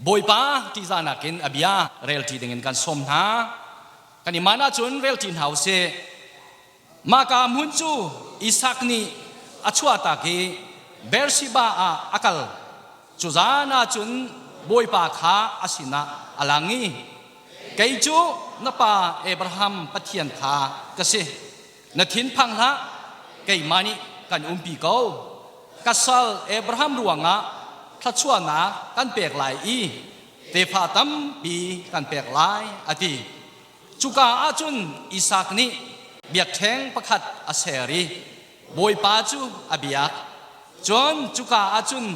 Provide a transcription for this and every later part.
Bawipa ṭihzahnak in a bia relṭi dingin kan sawm hna. Kan i man ahcun relṭi hna u sih. Mahka hmun cu Isak nih a chuahtak i Beersheba ah a kal. Cu zan ah cun Bawipa kha a sinah a lang i, Kei cu na pa Abraham Pathian kha ka si. Na thinphang hlah, keimah nih kan umpi ko. Ka sal Abraham ruangah thluachuahnak kan pek lai i tefa tampi kan pek lai, a ti. Cuka ah cun Isak nih biakṭheng pakhat a ser i Bawipa cu a biak. Cun cuka ah cun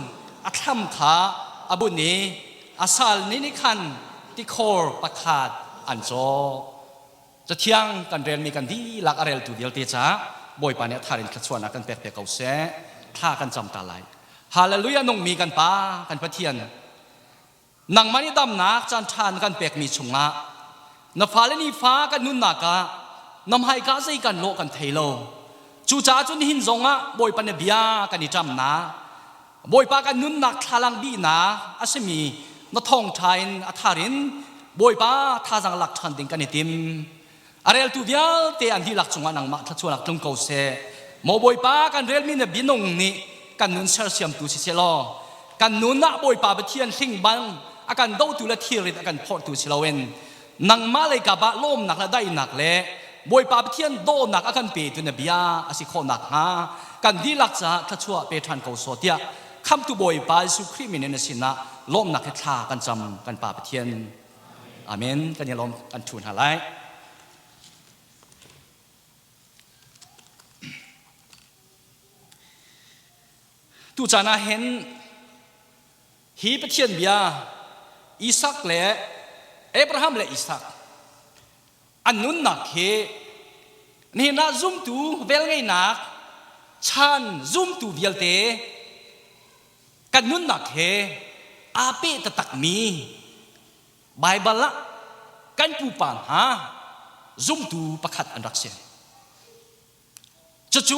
a thlam kha a bunh i a sal nih nih khan tikhor pakhat an cawk. Cathiang kan relmi kan dihlak a reltu vialte caah Bawipa nih a thar in thluachuahnak kan pek te ko seh. Thla kan cam ta lai. Hallelujah nungmi kan Pa, kan Pathian, nangmah nih damnak caan ṭha na kan pekmi chungah na fale nifa kan nunnak ah na hmaika zei kan lawh kan thei lo. Cucaah cun nihin zongah Bawipa na bia kan i ṭamnak, Bawipa kan nunnak thlalang bihnak a simi na thawngṭha in a thar in Bawipa thazaang lak ṭhan ding kan i tim. A reltu vialte an dihlak cungah nangmah thluachuahnak tlung ko seh. Maw Bawipa kan relmi na bianung nih kan nun sersiamtu si seh law kan nun ah Bawipa Pathian hling bang a kan dotu le thilrit a kan phorhtu si loin nangmah lei kap ah lawmnak le daihnak le Bawipa Pathian dawhnak a kan petu na bia a si khawh nakhnga kan dihlak caah thluachuah pe ṭhan ko sawh tiah Khamhtu Bawipa Jesuh Khrih min in na sinah lawmnak he thla kan cam kan Pa Pathian. Amen. Kan i lawm kan ṭhu hna lai. Tucaan ah hin Hi Pathian bia Isak le Abraham le Isak an nunnak hi nihin ah zumtu velngeihnak chan zumtu vialte kan nunnak he aa peh taktakmi Baibal ah kan pupa hna zumtu pakhat an rak si. Cucu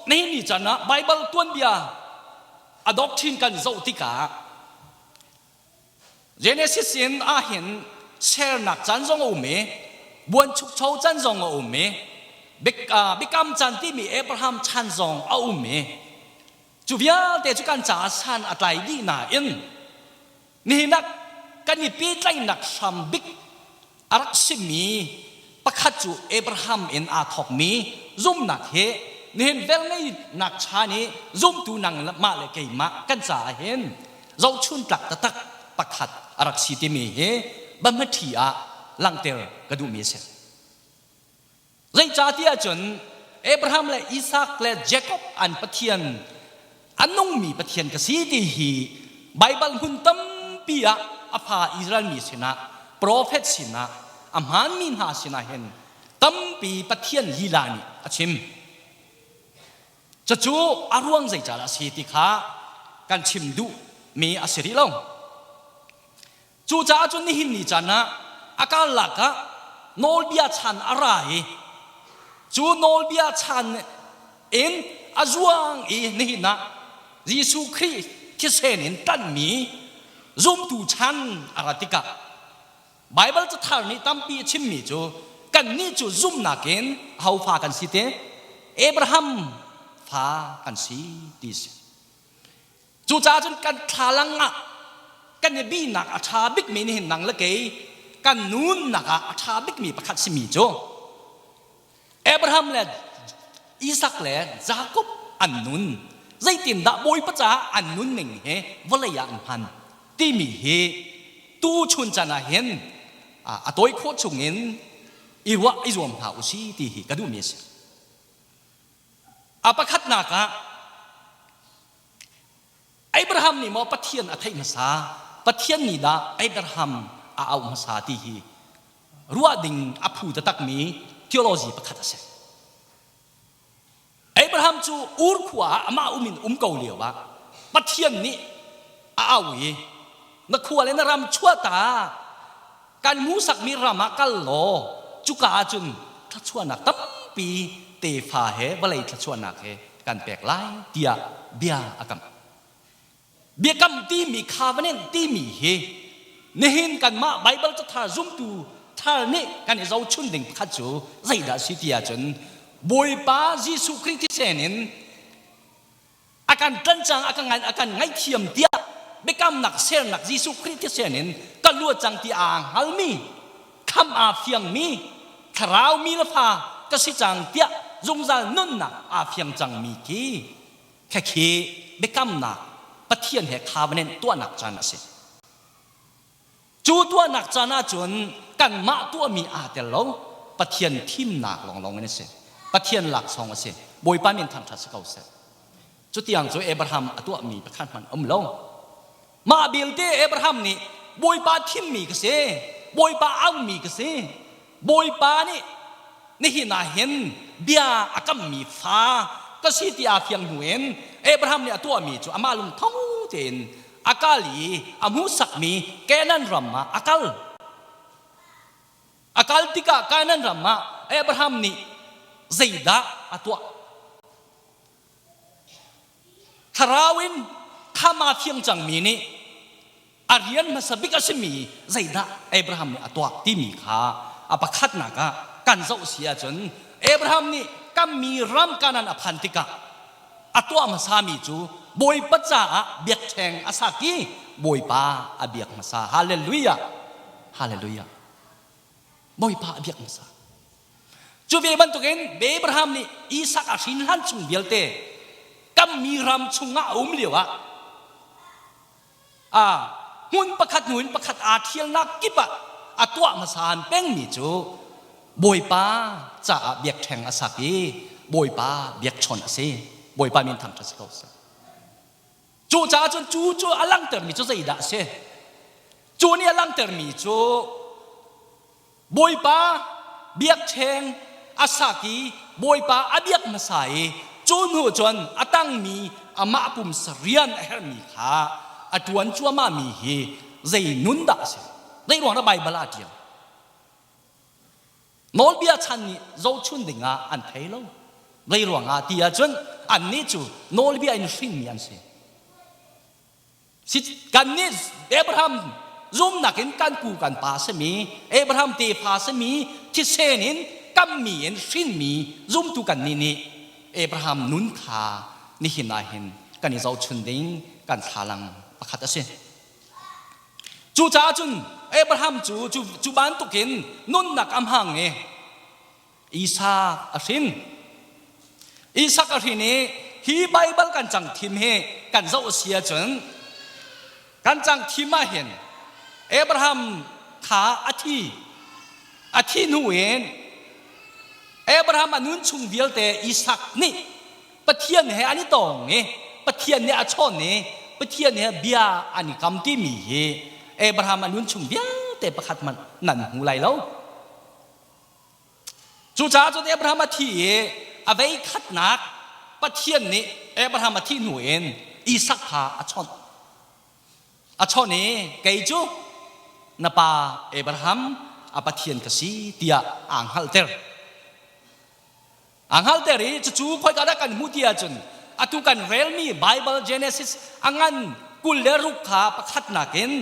nihin ni caan ah Baibal tuanbia a doctrine kan zoh tikah Genesis in ahhin sernak caan zong a um i buanchukcho caan zong a um i biakam caan timi Abraham chan zong a um i cu vialte cu kan caah san a tlai dih nain Nihin ah kan i pehtlaihnak hram bik a rak simi pakhat cu Abraham in aa thawkmi zumhnak hi nihin velngeihnak chan i zumtu nangmah le keimah kan caah hin zohchuntlak taktak pakhat a rak si timi hi bahmaṭhi ah langhter ka duhmi a si. Zeicahtiah cun Abraham le Isak le Jakob an Pathian a nungmi Pathian ka si ti hi Baibal hmun tampi ah a fa Israel mi sinah profet sinah a hmaanmi hna sinah hin tampi Pathian lila nih a chim. Cucu a ruang zeicahdah a si ti kha kan chim duhmi a si rih lo. Cucaah cun nihin ni caan ah a karlak ah nawlbia chan a ra i cu nawlbia chan in a zuang i nihin ah Jesuh Khrih thisen in tlanhmi zumtu chan a ra tikah Baibal cathar nih tampi a chimmi cu kannih cu zumhnak in aho fa kan si te Abraham fa kan si ti si. Cucaah cun kan thlalang ah kan i bihnak a ṭha bikmi nihin nang le kei kan nunnak ah a ṭha bikmi pakhat simi cu Abraham le Isak le Jakob an nun zeitindah Bawipa caah an nunning hi vawlei ah an hman timi hi tu chun chan ah hin a tawi khawh chungin i ruah i zuam hna u si ti hi ka duhmi a si. A pakhatnak ah Abraham nih maw Pathian a theih hmasa, Pathian nih dah Abraham a auh hmasa ti hi ruah ding a phu taktakmi theology pakhat a si. Abraham cu Ur khua ah amah um in um ko lio ah Pathian nih a auh i na khua le na ram chuahta kan hmuhsakmi ram ah kal law cuka ah cun thluachuahnak tampi tefa he vawlei thluachuahnak he kan pek lai tiah bia a kam. Biakam timi covenant timi hi Nihin kanmah Baibal cathar zumtu thar nih kan i zohchun ding pakhat cu zeidah a si ti ahcun Bawipa Jesuh Khrih thisen in a kan tlanh cang a kan a kan ngaihthiam tiah biakamnak sernak Jesuh Khrih thisen in ka luat cang ti aa hngalmi kham aa fiangmi thlarau mi le fa ka si cang tiah zungzal nunnak aa fiang cangmi khi khekhi biakamnak Pathian he covenant tuahnak caan a si. Cu tuahnak caan ahcun kanmah tuahmi aa tel lo, Pathian thimnak lawnglawng in a si. Pathian laksawng a si. Bawipa min thangṭhat si ko seh. Cutiang cu Abraham a tuahmi pakhat hmanh um lo. Mah belte Abraham nih Bawipa thimmi ka si, Bawipa aumi ka si, Bawipa nih nihin ah hin bia a kammi fa ka si ti aa fiang hnu in Abraham nih a tuahmi cu amah lungtho tein a kal i a hmuhsakmi Canaan ram ah a kal. A kal tikah Canaan ram ah Abraham nih zeidah a tuah? Thlarau in khama fiang cangmi nih a rian hmasa bik a simi zeidah Abraham nih a tuah timi kha a pakhatnak ah kan zoh si ahcun Abraham nih kammi ram Kanaan a phan tikah a tuah hmasami cu Bawipa caah biakṭheng a sak i Bawipa a biak hmasa. Hallelujah! Hallelujah! Bawipa a biak hmasa. Cu ve bantukin Abraham nih Isak a hrin hlan chung vialte kammi ram chungah a um lioah a hmun pakhat hnu in pakhat aa ṭhialnak kip ah a tuah hmasa an pengmi cu Bawipa caah biakṭheng a sak i Bawipa biakchawn a si. Bawipa min thangṭhat si ko seh. Cucaah cun cu cu a langhtermi cu zeidah a si? Cu nih a langhtermi cu Bawipa biakṭheng a sak i Bawipa a biak hmasa i cu hnu cun a tangmi amah pumsa rian a herhmi kha a ṭuan cuahmahmi hi zei nun dah a si? Zei ruang dah Baibal ah a ṭial? Nawlbia chan nih zohchun dingah an thei lo. Zei ruangah ti ahcun annih cu nawlbia in hrinmi an si. Kannih Abraham zumnak in kan pu kan pa simi Abraham tefa simi thisen in kammi in hrinmi zumtu kannih nih Abraham nun kha nihin ah hin kan i zohchun ding kan thlalang pakhat a si. Cucaah cun Abraham cu cu bantukin nunnak a hmang i Isak a hrin. Isak a hrin i hi Baibal kan cang thim hi kan zoh a si ahcun kan cang thim ah hin Abraham kha a thi. A thi hnu in Abraham a nun chung vialte Isak nih Pathian he an i tong i Pathian nih a chawn i Pathian he bia an i kam timi hi Abraham a nun chung vialte pakhat hmanh nan hmu lai lo. Cucaah cun Abraham a thi i a vei khatnak Pathian nih Abraham a thih hnu in Isak kha a chawnh. A chawnh i kei cu na pa Abraham a Pathian ka si tiah aa hngalhter. A hngalhter i cucu khoika dah kan hmuh ti ahcun atu kan relmi Bible Genesis a ngan 26 kha pakhatnak in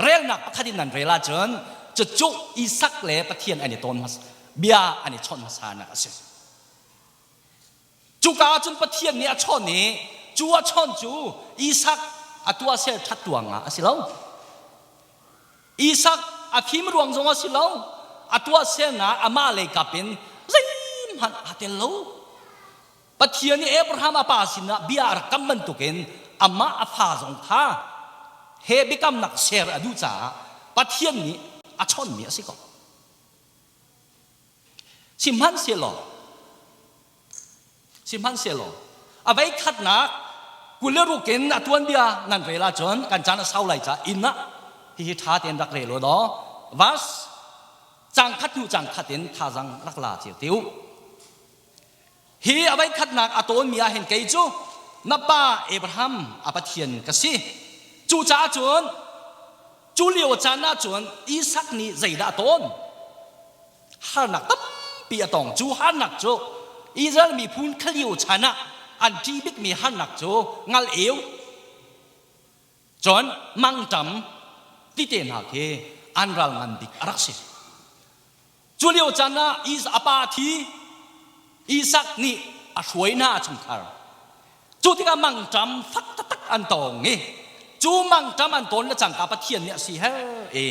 relnak pakhat in nan rel ahcun cucu Isak le Pathian an i tawn hmasa bia an i chawnh hmasanak a si. Cuka ahcun Pathian nih a chawnh i cu a chawnh cu Isak a tuahser ṭhat ruangah a si lo. Isak a fim ruang zong a si lo a tuahsernak amah lei kap in zeihmanh aa tel lo Pathian nih Abraham a pa sinah bia a rak kam bantukin amah a fa zong kha he biakamnak ser a duh caah Pathian nih a chawnhmi a si ko sihmanhsehlaw Sihmanhsehlaw a vei khatnak 26 in a tuanbia nan rel ahcun kan caan a sau lai caah inn ah hihi ṭha tein rak rel u law verse cang khat hnu cang khat in thazaang rak la cio te u. Hi a vei khatnak a tawnmi ah hin kei cu na pa Abraham a Pathian ka si. Cucaah cun cu lio caan ah cun Isak nih zeidah a tawn? Harnak tampi a tong. Cu harnak cu Israel miphun khalio chan ah an ṭih bikmi harnak cu ngal eu, cun mangṭam, ti te hna khi an ral ngan bik a rak si. Cu lio caan ah a pa thi Isak nih a hruai hna chungkhar. Cu tikah mangṭam fak taktak an tong i cu mangṭam an tawn le cangka Pathian nih a si her i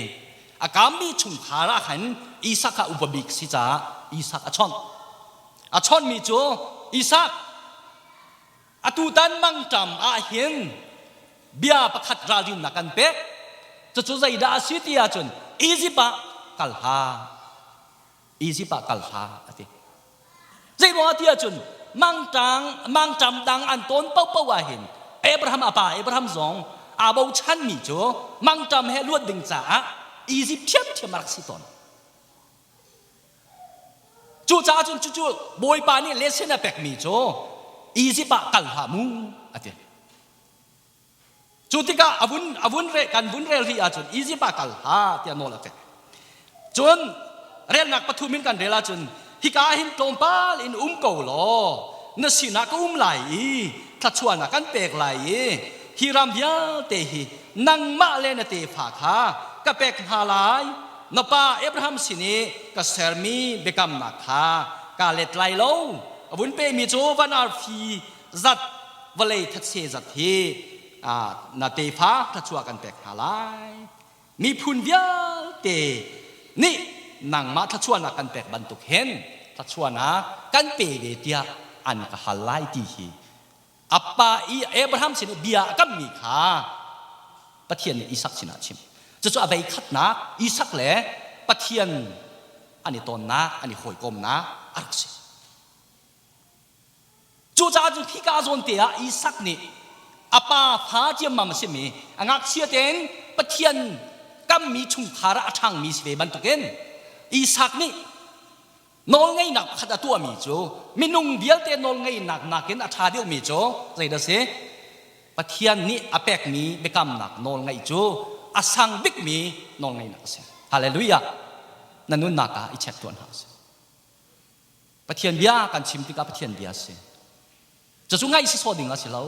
a kaammi chungkhar ah khan Isak kha upa bik si caah Isak a chawnh. A chawnhmi cu Isak atutan mangṭam ah hin bia pakhat ralrinnak kan pek. Cucu zeidah a si ti ahcun Izipt ah kal hlah. Izipt ah kal hlah a ti. Zei ruangah ti ahcun mangṭang mangṭam dang an tawn paohpaoh ah hin Abraham a pa Abraham zong aa bochanmi cu mangṭam he luat ding caah Izipt ṭhiamṭhiam a rak si tawn. Cucaah cun cucu Bawipa nih lesson a pekmi cu Izipt ah kal hlah mu a ti. Cu tikah a vun a vun re kan vun rel rih ahcun Izipt ah kal hlah tiah nawl a pek. Cun relnak pathum in kan rel ahcun hika ah hin tlawmpal in um ko law na sinah ka um lai i thluachuahnak kan pek lai i hi ram vialte hi nangmah le na tefa kha ka pek hna lai na pa Abraham sin i ka sermi biakamnak kha kaa let lai lo a vun pemi cu van arfi zat vawlei thetse zat hi na tefa thluachuah kan pek hna lai miphun vialte nih nangmah thluachuahnak kan pek bantuk hin thluachuahnak kan pe ve tiah an ka hal lai ti hi a pa i Abraham sin i bia a kammi kha Pathian nih Isak sinah a chim. Cucu a vei khatnak Isak le Pathian an i tonnak, an i hawikomnak a rak si. Cucaah cun khika zawn te ah Isak nih a pa fa ciammam a simi a ngakchia tein Pathian kammi chungkhar ah a ṭhangmi si ve bantukin Isak nih nawlngeihnak pakhat a tuahmi cu minung vialte nawlngeihnak nakin a ṭha deuhmi cu zeidah si? Pathian nih a pekmi biakamnak nawlngeih cu a sang bikmi nawlngeihnak a si. Hallelujah! Na nunnak ah i check tuah hna usih. Pathian bia kan chim tikah Pathian bia a si. Cucu ngaih sawsawh ding a si lo.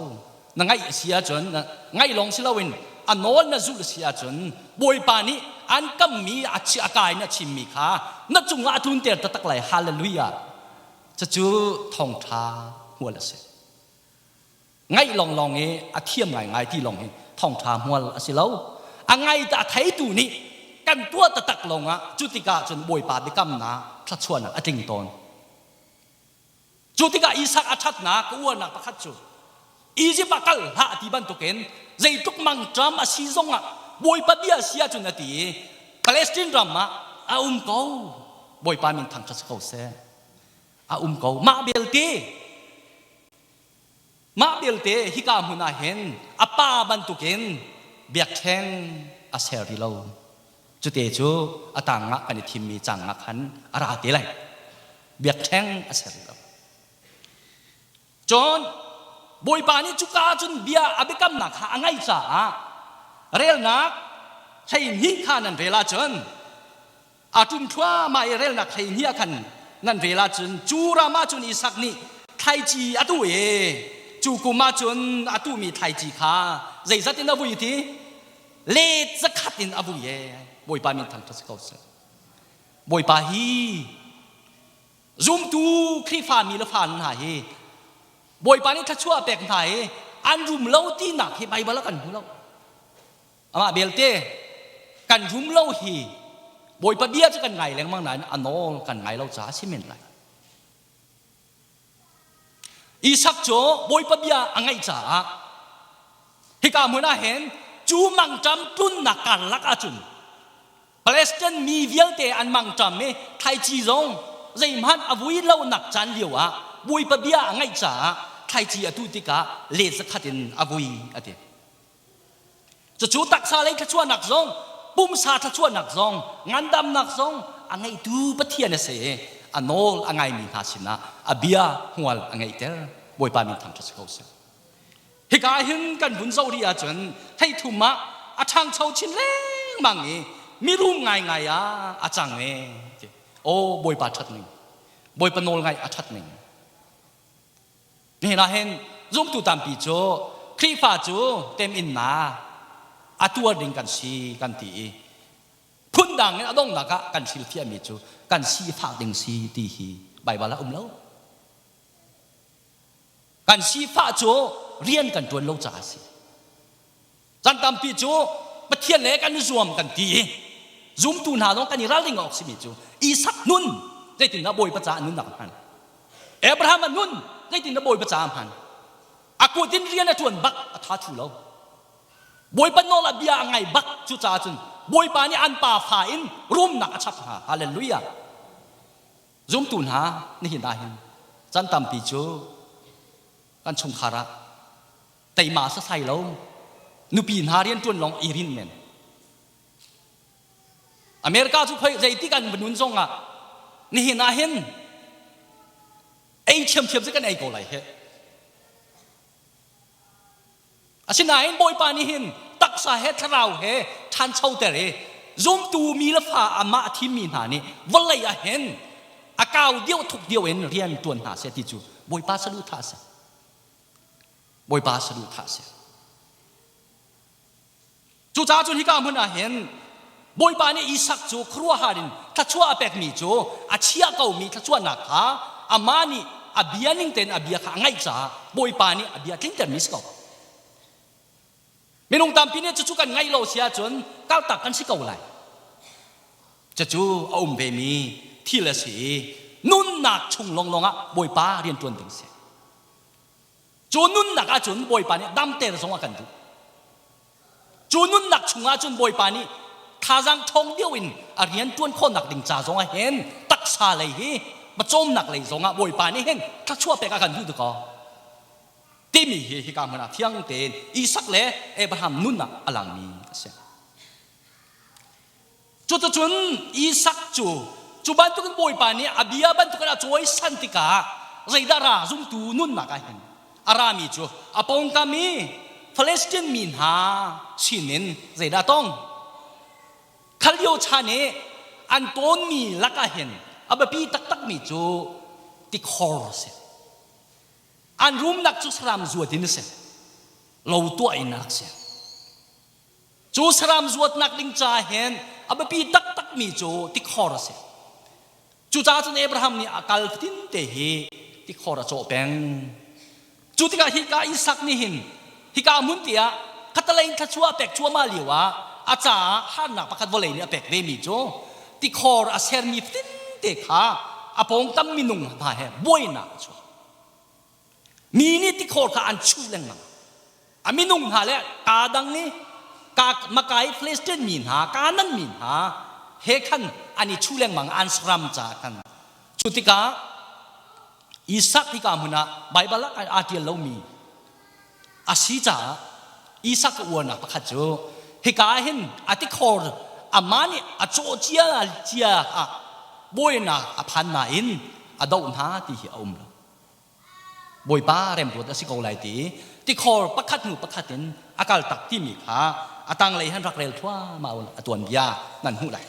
Na ngaih a si ahcun ngaih lawng si loin a nawl na zulh a si ahcun Bawipa nih an kammi a a kai na chimmi kha na cungah a tlunter taktak lai. Hallelujah. Cucu thawngṭha hmual a si. Ngaih lawnglawng i a thiam ngaingai ti lawng hi thawngṭha hmual a si lo. A ngai ta a theitu nih kan tuah taktak lawngah cu tikah cun Bawipa biakamnak thluachuahnak a tling tawn. Cu tikah Isak a ṭhatnak ka uarnak pakhat cu Izipt ah kal hlah ti bantukin zeitluk mangṭam a si zongah Bawipa bia a si ahcun a ti i Palestine ram ah a um ko. Bawipa min thangṭhat si ko seh. A um ko. Mah belte mah belte hika hmun ah hin a pa bantukin biakṭheng a ser rih lo. Cute cu a tangah kan i thimmi cang ah khan a ra te lai. Biakṭheng a ser rih lo. Cun Bawipa nih cuka cun bia a biakamnak kha a ngaih caah relnak 12 kha nan rel ahcun a ṭum thluahmah i relnak 12 ah khan nan rel ahcun cu ram ah cun Isak nih thlaici a tuh i cu kum ah cun a tuhmi thlaici kha zeizat in a vui ti let zakhat in a vui e Bawipa min thangṭhat si ko seh Bawipa hi zumtu Khrihfa mi le fa hna hi Bawipa nih thluachuah pek hna i an rum lo tinak hi Baibal ah kan hmu lo amah belte kan rum lo hi Bawipa bia cu kan ngai lengmang nain a nawl kan ngai lo caah si men lai Isak cu Bawipa bia a ngaih caah hika hmun ah hin cu mangṭam tlunnak karlak ahcun Palestine mi vialte an mangṭam i thlaici zong zeihmanh a vui lonak caan lio ah Bawipa bia a ngaih caah thlaici a tuh tikah let zakhat in a vui a ti. Cucu taksa lei thluachuahnak zong, pumsa thluachuahnak zong, ngandamnak zong a ngeitu Pathian a si i a nawl a ngaimi hna sinah a bia hmual a ngeihter. Bawipa min thangṭhat si ko seh. Hika hin kan vun zoh rih ahcun theithum ah a ṭhangcho chin lengmang i mirum ngaingai ah a cang e. Aw Bawipa ṭhat ning, Bawipa nawl ngaih a ṭhat ning. Nihin ah hin zumtu tampi cu Khrihfa cu teminnak a tuar ding kan si kan ti i phundang in a donghnak ah kan hrilhfiahmi cu kan sifak ding si ti hi Baibal ah um lo. Kan sifah cu rian kan ṭuan lo caah a si. Caan tampi cu Pathian le kan i zuam kan ti i zumtu hna zong kan i ralring awk simi cu Isak nun zeitindah Bawipa caah nunnak a hman. Abraham a nun zeitindah Bawipa caah a hman. A kut in rian a ṭuan bak a tha thu lo. Bawipa nawl a bia a ngai bak cucaah cun Bawipa nih an pa fa in rumnak a chap hna. Hallelujah. Zumtu hna nihin ah hin caan tampi cu kan chungkhar ah teima sasai lo nupi hna rianṭuan lawng i rin men. America cu khoi zeitik an va nun zong ah nihin ah hin ei ṭhiamṭhiam cu kan ei ko lai heh. Asinain Bawipa nih hin taksa he thlarau he ṭhanchoter i zumtu mi le fa amah a thimmi hna nih vawlei ah hin a kau deuh thuk deuh in rian ṭuan hna seh ti cu Bawipa saduhthah a si. Bawipa saduhthah a si. Cucaah cun hika hmun ah hin Bawipa nih Isak cu khuaruahhar in thluachuah a pekmi cu a chiah komi thluachuahnak kha amah nih a bia ning tein a bia kha a ngaih caah Bawipa nih a bia tlintermi si ko. Minung tampi nih cucu kan ngaih lo si ahcun kaltak kan si ko lai. Cucu a um vemi thil a si i nunnak chung lawnglawng ah Bawipa rianṭuan ding si. Cu nunnak ahcun Bawipa nih damter zong a kan duh. Cu nunnak chungah cun Bawipa nih thazaang ṭhawng deuh in a rian ṭuan khawhnak ding ca zongah hin taksa lei hi pawcawmnak lei zongah Bawipa nih hin thluachuah pek a kan duh dakaw timi hi hika hmun ah fiang tein Isak le Abraham nun ah a langmi a si. Cuticun Isak cu cu bantukin Bawipa nih a bia bantukin a cawisan tikah zeidah ra zumtu nunnak ah hin a rami cu a pawngkam i Palestine mi hna sinin zeidah tong? Kha lio chan i an tawnmi lakah hin a biapi taktakmi cu tikhor a si. An rumnak cu saram zuat in a si. Lo tuah in a rak si. Cu saram zuatnak ding ca hin a biapi taktakmi cu tikhor a si. Cucaah cun Abraham nih a kal fatin te hi tikhor a cawh peng. Cu tikah hika Isak nih hin hika hmun te ah khatalei in thluachuah a pek cuahmah lio ah a caah harnak pakhat vawlei nih a pek vemi cu tikhor a sermi fatin te kha a pawngkam minung hna he buainak a chuak. Mi nih tikhor kha an chuh lengmang. A minung hna le kaa dang nih ka Makai Palestine mi hna, Kanan mi hna he khan an i chuh lengmang an saram caah khan. Cu tikah Isak hika hmun ah Baibal ah aa ṭial lomi a si caah Isak a uarnak pakhat cu hika ah hin a tikhor amah nih a cawh cia cia ah bawinak a phan nain a doh hna ti hi a um lo. Bawipa remruat a si ko lai ti tikhor pakhat hnu pakhat in a kal tak timi kha a tanglei han rak rel thluahmah u a tuanbia nan hmuh lai.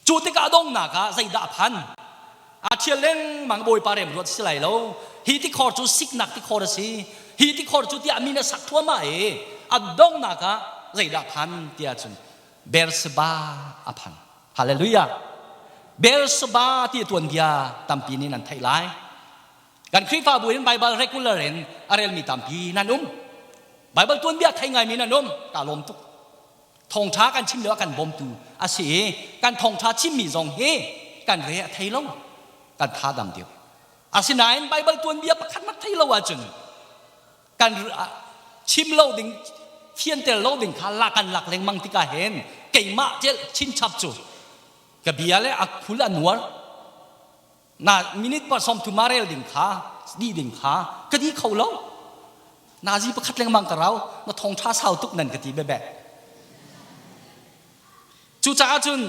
Cu tikah donghnak ah zeidah a phan? A ṭhial lengmang Bawipa remruat si lai lo. Hi tikhor cu siknak tikhor a si. Hi tikhor cu tiah min a sak thluahmah i a donghnak ah zeidah phan tiah cun Beersheba a phan. Hallelujah. Beersheba ti tuanbia tampi nih nan theih lai. Kan Khrihfabu in Bible regular in a relmi tampi nan um. Bible tuanbia thei ngaimi nan um. Ka lawm tuk. Thawngṭha kan chim lio ah kan bawmtu a si i kan thawngṭha chimmi zong hi kan re a thei lo. Kan tha dam deuh. Asinain Bible tuanbia pakhat mak thei lo ahcun kan chim lo ding fianter lo ding kha lak kan lak lengmang tikah hin keimah cel chinchap cu ka bia le a khul a nuar na minute pa som thuma rel ding kha di ding kha ka di kho lo nazi pakhat lengmang ka rau na thong tha sau tuk nan ka ti bebe cucaah cun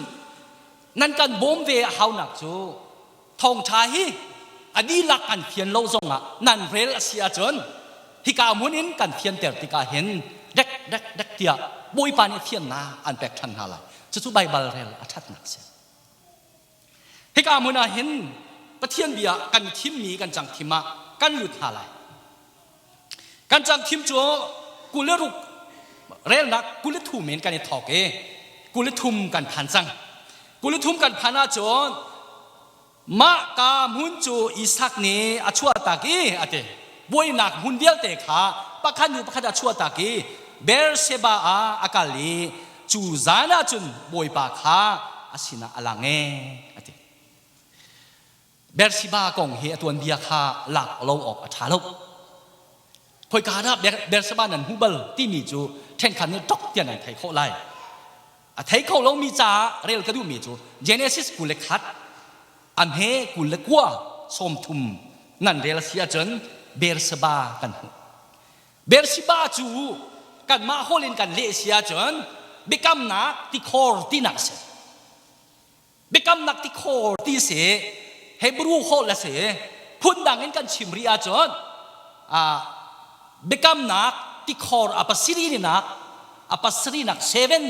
nan kan bawm ve a haunak cu Thawngṭha hi a dihlak an fian lo zongah nan rel a si ahcun hika hmun in kan fianter tikah hin dek dek dek tiah Bawipa nih fiannak an pek ṭhan hna lai. Cucu Baibal rel a ṭhatnak a si. Hika hmun ah hin Pathian bia kan thimmi kan cang thim ah kan lut hna lai. Kan cang thim cu 26. Relnak 23 in kan i thawk i 23 kan phan cang. 23 kan phan ahcun mah ka hmun cu Isak nih a chuahtak i a ti. Buainak hmun vialte kha pakhat hnu pakhat a chuahtak i Beersheba ah a kal i cu zan ah cun Bawipa kha a sinah a lang e a ti. Beersheba kong hi a tuanbia kha lak lo awk a ṭha lo. Khoika dah Beersheba nan hmuh bal timi cu ṭhenkhat nih ṭok tiah nan thei khawh lai. A thei kho lomi caah rel ka duhmi cu Genesis 21 a hme 29 30 nan rel a si ahcun Beersheba kan hmuh. Beersheba cu kanmah holh in kan leh si ahcun biakamnak tikhor tinak a si. Biakamnak tikhor ti si Hebrew holh a si. Phundang in kan chim rih ahcun biakamnak tikhor a pasarihnak a pasarihnak seven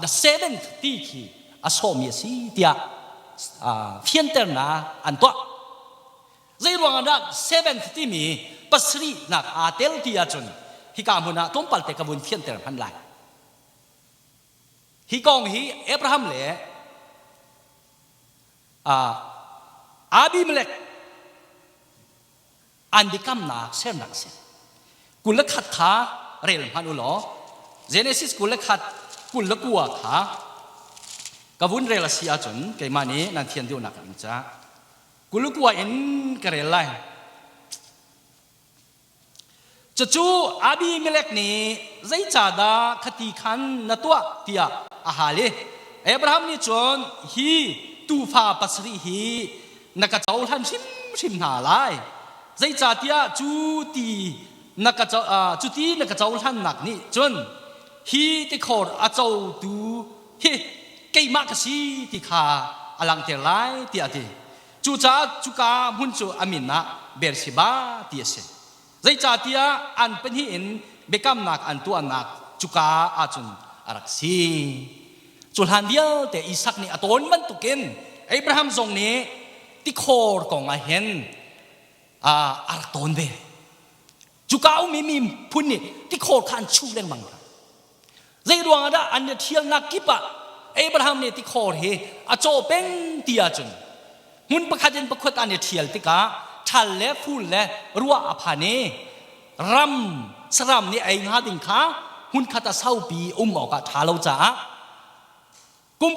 the seventh ti khi a sawhmi a si tiah fianternak an tuah. Zei ruangah dah seventh timi pasarihnak aa tel ti ahcun hika hmun ah tlawmpal te ka vun fianter hman lai. Hi kong hi Abraham le Abimelech an biakamnak sernak a si. 21 kha rel hmanh u law Genesis 21 29 kha ka vun rel a si ahcun keimah nih nan thian deuhnak ding ca 29 in ka rel lai. Cucu Abimelech nih zeicahdah khati khan na tuah tiah a hal i Abraham nih cun hi tuufa pasarih hi na ka cohlan hrimhrim hna lai. Zeicahtiah cu ti na ka cuti na ka cohlannak nih cun hi tikhor a cotu hi keimah ka si ti kha a langhter lai tiah a ti. Cucaah cuka hmun cu a min ah Beersheba ti a si. Zeicahtiah an pahnih in biakamnak an tuahnak cuka ahcun a rak si. Cu hlan vialte Isak nih a tawn bantukin Abraham zong nih tikhor kong ah hin a rak tawn ve. Cuka ummi miphun nih tikhor kha an chuh lengmang hna. Zei ruangah dah an i ṭhialnak kip ah Abraham nih tikhor hi a cawh peng ti ahcun hmun pakhat in pakhat an i ṭhial tikah ṭhal le ful le ruah a phan i ram saram nih ei hnga ding kha hmunkhat ah saupi um awkah ṭha lo caah kum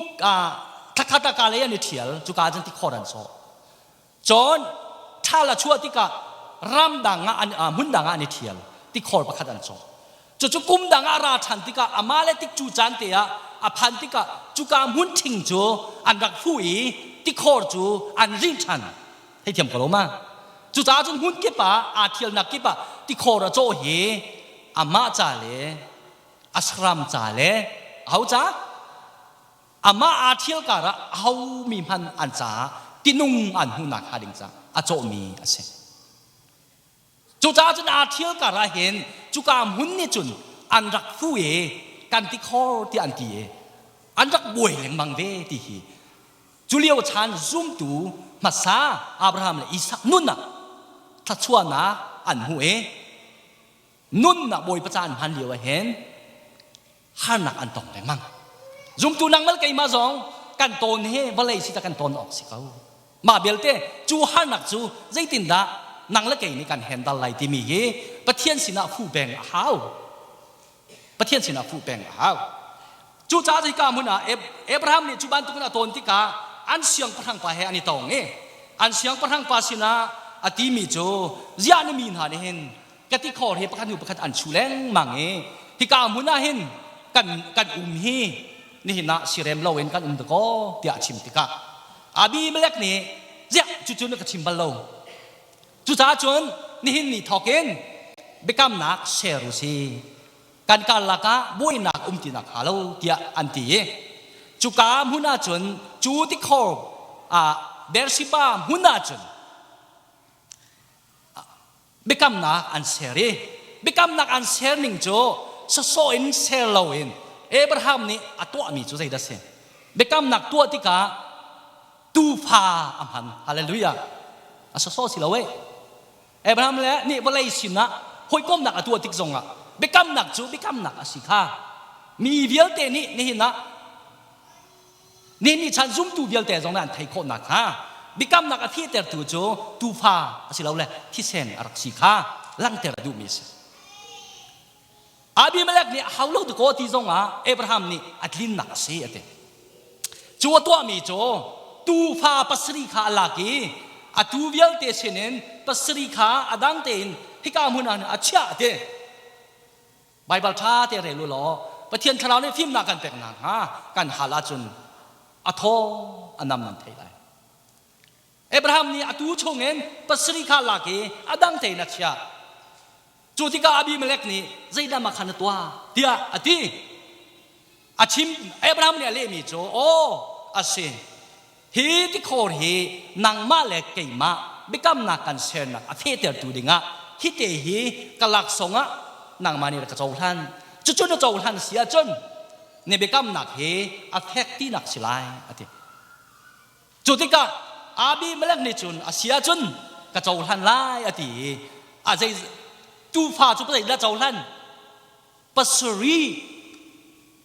thlakhat ah ka lei an i ṭhial cuka ah cun tikhor an sawh. Cun ṭhal a chuah tikah ramdang ah an hmun dang ah an i ṭhial tikhor pakhat an cawh. Cucu kum dang ah a ra ṭhan tikah amah le tikcu caan te ah a phan tikah cuka hmun ṭhing cu an rak fuh i tikhor cu an rinh ṭhan. Theithiam ko lo ma? Cucaah cun hmun kip ah aa ṭhialnak kip ah tikhor a cawh hi amah ca le a saram ca le aho ca? Amah aa ṭhial karah ahomi hmanh an caah tinung an hmuhnak hnga ding caah a cawhmi a si. Cucaah cun aa ṭhial karah hin cuka hmun nih cun an rak fu i kan ti khor tiah an ti i an rak buai lengmang ve ti hi cu lio chan zumtu hmasa Abraham le Isak nun ah thluachuahnak an hmu i nunnak Bawipa caan hman lio ah hin harnak an tong lengmang. Zumtu nangmal keimah zong kan tawn hi vawlei si ta kan tawn awk si ko. Mah belte cu harnak cu zeitindah nang le kei nih kan handle lai timi hi Pathian sinah fuh peng a hau. Pathian sinah fuh peng a hau. Cucaah hika hmun ah Abraham nih cu bantukin a tawn tikah an siangpahrang pa he an i tong i an siangpahrang pa sinah a timi cu ziah na mi hna nih hin ka tikhor hi pakhat hnu pakhat an chu lengmang i hika hmun ah hin kan kan um hi nihin ah sirem loin kan um dakaw tiah a chim tikah Abimelech nih ziah cucu na ka chim bal lo cucaah cun nihin ni thawkin biakamnak ser u si kan karlak ah buainak um ti nak hnga lo tiah an ti i cuka hmun ah cun cu tikhor Beersheba hmun ah cun biakamnak an ser i biakamnak an ser ning cu sawsawh in ser loin Abraham nih a tuahmi cu zeidah si? Biakamnak tuah tikah tuufa a hman. Hallelujah. A sawsawh si lo eh. Abraham le nih vawlei sinah hawikomnak a tuah tik zongah Biakamnak cu biakamnak a si kha mi vialte nih nihin ah nihin ni chan zumtu vialte zong nih an theih khawh nakhnga biakamnak a fehtertu cu tuufa asilole thisen a rak si kha langhter a duhmi a si. Abimelech nih a hau lo dakaw ti zongah Abraham nih a tlinnak a si a ti. Cu a tuahmi cu tuufa pasarih kha a lak i a tuu vialte sinin pasarih kha a dang tein hika hmun ah a chiah a ti. Baibal ṭha te rel u law Pathian thlarau nih fimnak kan pek nakhnga kan hal ahcun a thaw a nam nan theih lai. Abraham nih a tuu chungin pasarih kha lak i a dang tein a chiah. Cu tikah Abimelech nih zeidah mah kha na tuah tiah a ti. A chim Abraham nih a lehmi cu aw a si hi tikhor hi nangmah le keimah biakamnak kan sernak a fehtertu dingah hi te hi ka laksawng ah nangmah nih ka cohlan cucu na cohlan si ahcun na biakamnak hi a fek tinak si lai a ti. Cu tikah Abimelech nih cun a si ahcun ka cohlan lai a ti i a zei tuufa cu zeidah cohlan pasarih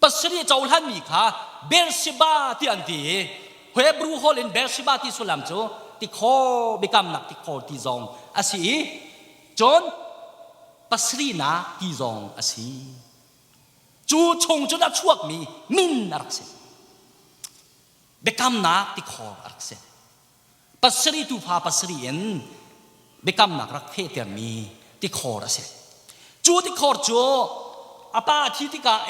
pasarih cohlanmi kha Beersheba ti an ti i Hebrew holh in Beersheba ti sullam cu tikhor biakamnak tikhor ti zong a si i cun pasarihnak ti zong a si. Cu chung cun a chuakmi min a rak si. Biakamnak tikhor a rak si. Pasarih tuufa pasarih in biakamnak rak fehtermi tikhor a si. Cu tikhor cu a pa a thi tikah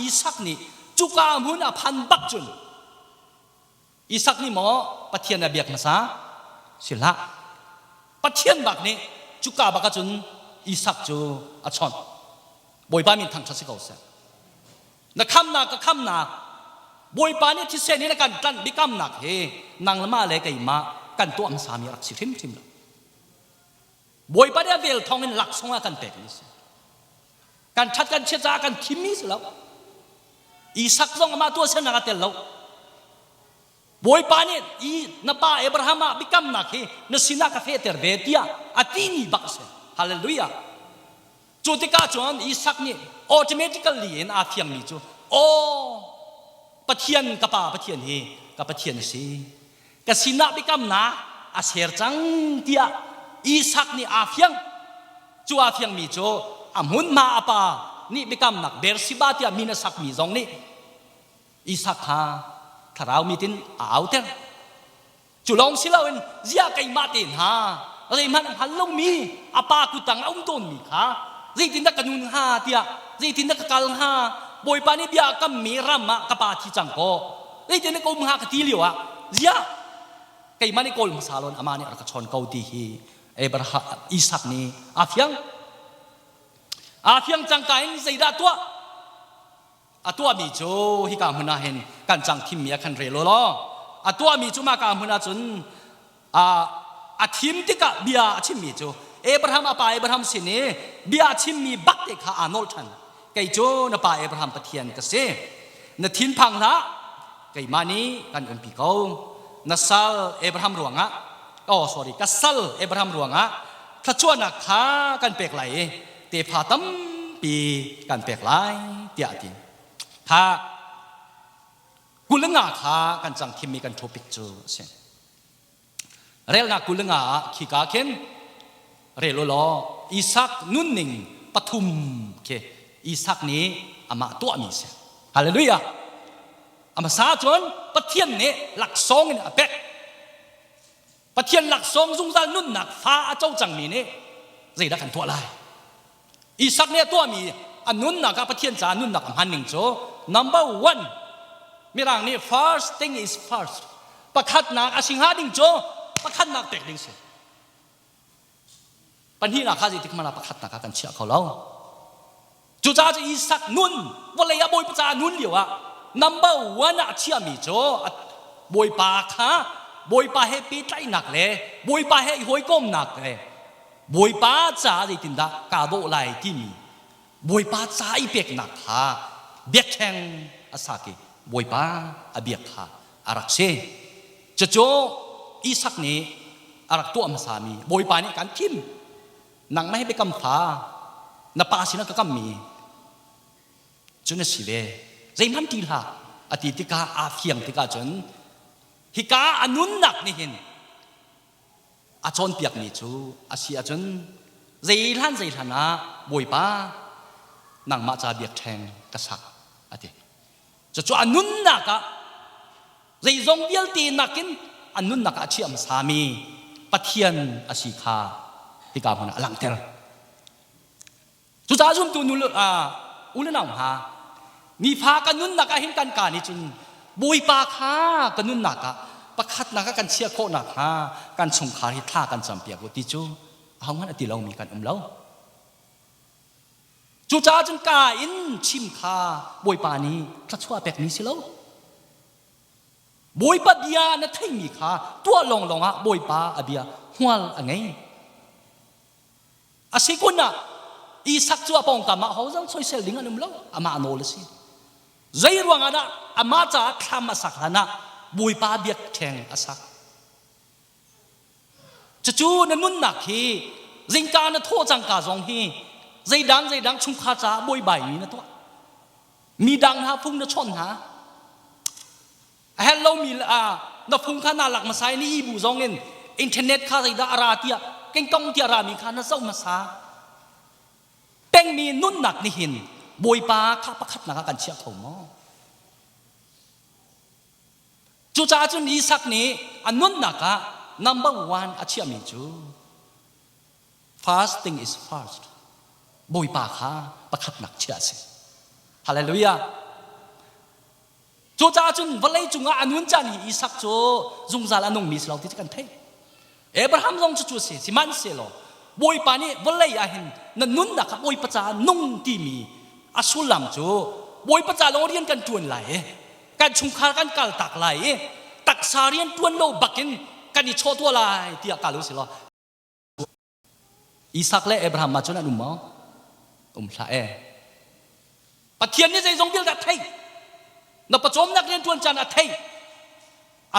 Isak nih cuka hmun a phan bak cun Isak nih maw Pathian a biak hmasa? Si hlah. Pathian bak nih cuka bak ahcun Isak cu a chawnh. Bawipa min thangṭhat si ko seh. Na khamnak ka khamnak Bawipa nih thisen in a kan tlanh biakamnak hi nangmah le keimah kan tuah hmasami a rak si hrimhrim lo. Bawipa nih a vel thawng in laksawng a kan pekmi si. Kan ṭhat kan chiat caah kan thimmi si lo. Isak zong amah tuahsernak a tel lo. Bawipa nih i na pa Abraham ah biakamnak hi na sinah ka fehter ve tiah a timi bak a si. Hallelujah. Cu tikah cun Isak nih automatically in aa fiangmi cu aw Pathian ka pa Pathian hi ka Pathian a si. Ka sinah biakamnak a ser cang tiah Isak nih aa fiang. Cu aa fiangmi cu a hmunhma a pa nih biakamnak Beersheba tiah min a sakmi zong nih Isak kha thlarau mit in a auter. Cu lawng si loin ziah keimah te hna zeihmanh a hngal lomi a pa kutang a um tawnmi kha zeitindah ka nun hnga tiah zeitindah ka kal hnga Bawipa nih bia a kammi ram ah ka pa thi cang kaw zeitindah ka um hnga ka ti lio ah ziah keimah nih kawl hmasa lawn amah nih a rak ka chawn ko ti hi Abraham Isak nih aa fiang aa fiang cangka in zeidah tuah A tuahmi cu hika hmun ah hin kan cang thimmi ah khan rel u law a tuahmi cu mah ka hmun ah cun a thim tikah bia a chimmi cu Abraham a pa Abraham sin i bia a chimmi bak te kha aa nolh ṭhan. Kei cu na pa Abraham Pathian ka si. Na thinphang hlah, keimah nih kan umpi ko. Na sal Abraham ruangah, oh sorry, ka sal Abraham ruangah thluachuahnak kha kan pek lai i tefa tampi kan pek lai tiah a ti. Kha 25 kha kan cang thimmi kan topic cu a si. Relnak 25 ah khika khin rel u law Isak nunning pathum khi Isak nih amah tuahmi si. Hallelujah. A hmasa cun Pathian nih laksawng in a pek. Pathian laksawng zungzal nunnak fa a co cangmi nih zeidah kan tuah lai? Isak nih a tuahmi a nunnak ah Pathian caah nunnak a hman ning cu number one Mirang nih first thing is first pakhatnak a si hnga ding cu pakhatnak pek ding si. Pahnihnak kha zeitik hmanh ah pakhatnak ah kan chiah kho lo. Cucaah cu Isak nun vawlei ah Bawipa caah nun lio ah number one ah a chiahmi cu Bawipa kha Bawipa he pehtlaihnak le Bawipa he i hawikomnak le Bawipa caah zeitindah kaa dawh lai timi Bawipa ca i peknak kha biakṭheng a sak i Bawipa a biak kha a rak si. Cucu Isak nih a rak tuah hmasami Bawipa nih kan thim. Nangmah he biakam fa. Na pa sinah ka kammi cu na si ve. Zeihmanh ṭih hlah a ti tikah aa fiang tikah cun hika a nunnak nih hin a cawnpiakmi cu a si ahcun zeihlan zeihlan ah Bawipa nangmah ca biakṭheng ka sak a ti. Cucu a nunnak ah zeizong vialte nakin a nunnak ah a chiah hmasami Pathian a si kha hika hmun ah a langhter. Cucaah zumtu nu u le nau hna, nifa kan nunnak ah hin kan ka nih cun Bawipa kha ka nunnak ah pakhatnak ah kan chiah khawh nakhnga kan chungkhar hi thla kan campiak u ti cu ahohmanh a ti lomi kan um lo. Cucaah cun ka in chim kha Bawipa nih thluachuah pekmi si lo. Bawipa bia na theihmi kha tuah lawnglawng ah Bawipa a bia hmual a ngei. A si kun ah Isak cu a pawngkam ah ho zong soisel ding an um lo, amah nawl a si. Zei ruangah dah amah caah thlam a sak hlan ah Bawipa biakṭheng a sak. Cucu na nunnak hi zingka na thawh cangka zong hi zeidang zeidang chungkhar caah buaibai mi na tuah. Mi dang hna phung na chawnh hna. A herh lomi na phung kha naa lak hmasa i na ibu zong in internet kha zeidah a ra tiah kengkong tiah rami kha na zoh hmasa. Pengmi nunnak nih hin Bawipa kha pakhatnak ah kan chiah kho maw? Cucaah cun Isak nih a nunnak ah number one a chiahmi cu first thing is first. Bawipa kha pakhatnak chiah a si. Hallelujah. Cucaah cun vawlei cungah a nun caan hi Isak cu zungzal a nungmi si lo ti cu kan theih. Abraham zong cu cu a si. Sihmanhsehlaw Bawipa nih vawlei ah hin na nunnak kha Bawipa caah nung timi a sullam cu Bawipa ca lawng rian kan ṭuan lai i kan chungkhar kan kaltak lai i taksa rian ṭuan lo bakin kan i chawh tuah lai tiah kal u si law Isak le Abraham ah cun an um maw? Um hlah e. Pathian nih zeizong vialte a theih. Na pawcawmnak rian ṭuan caan a theih.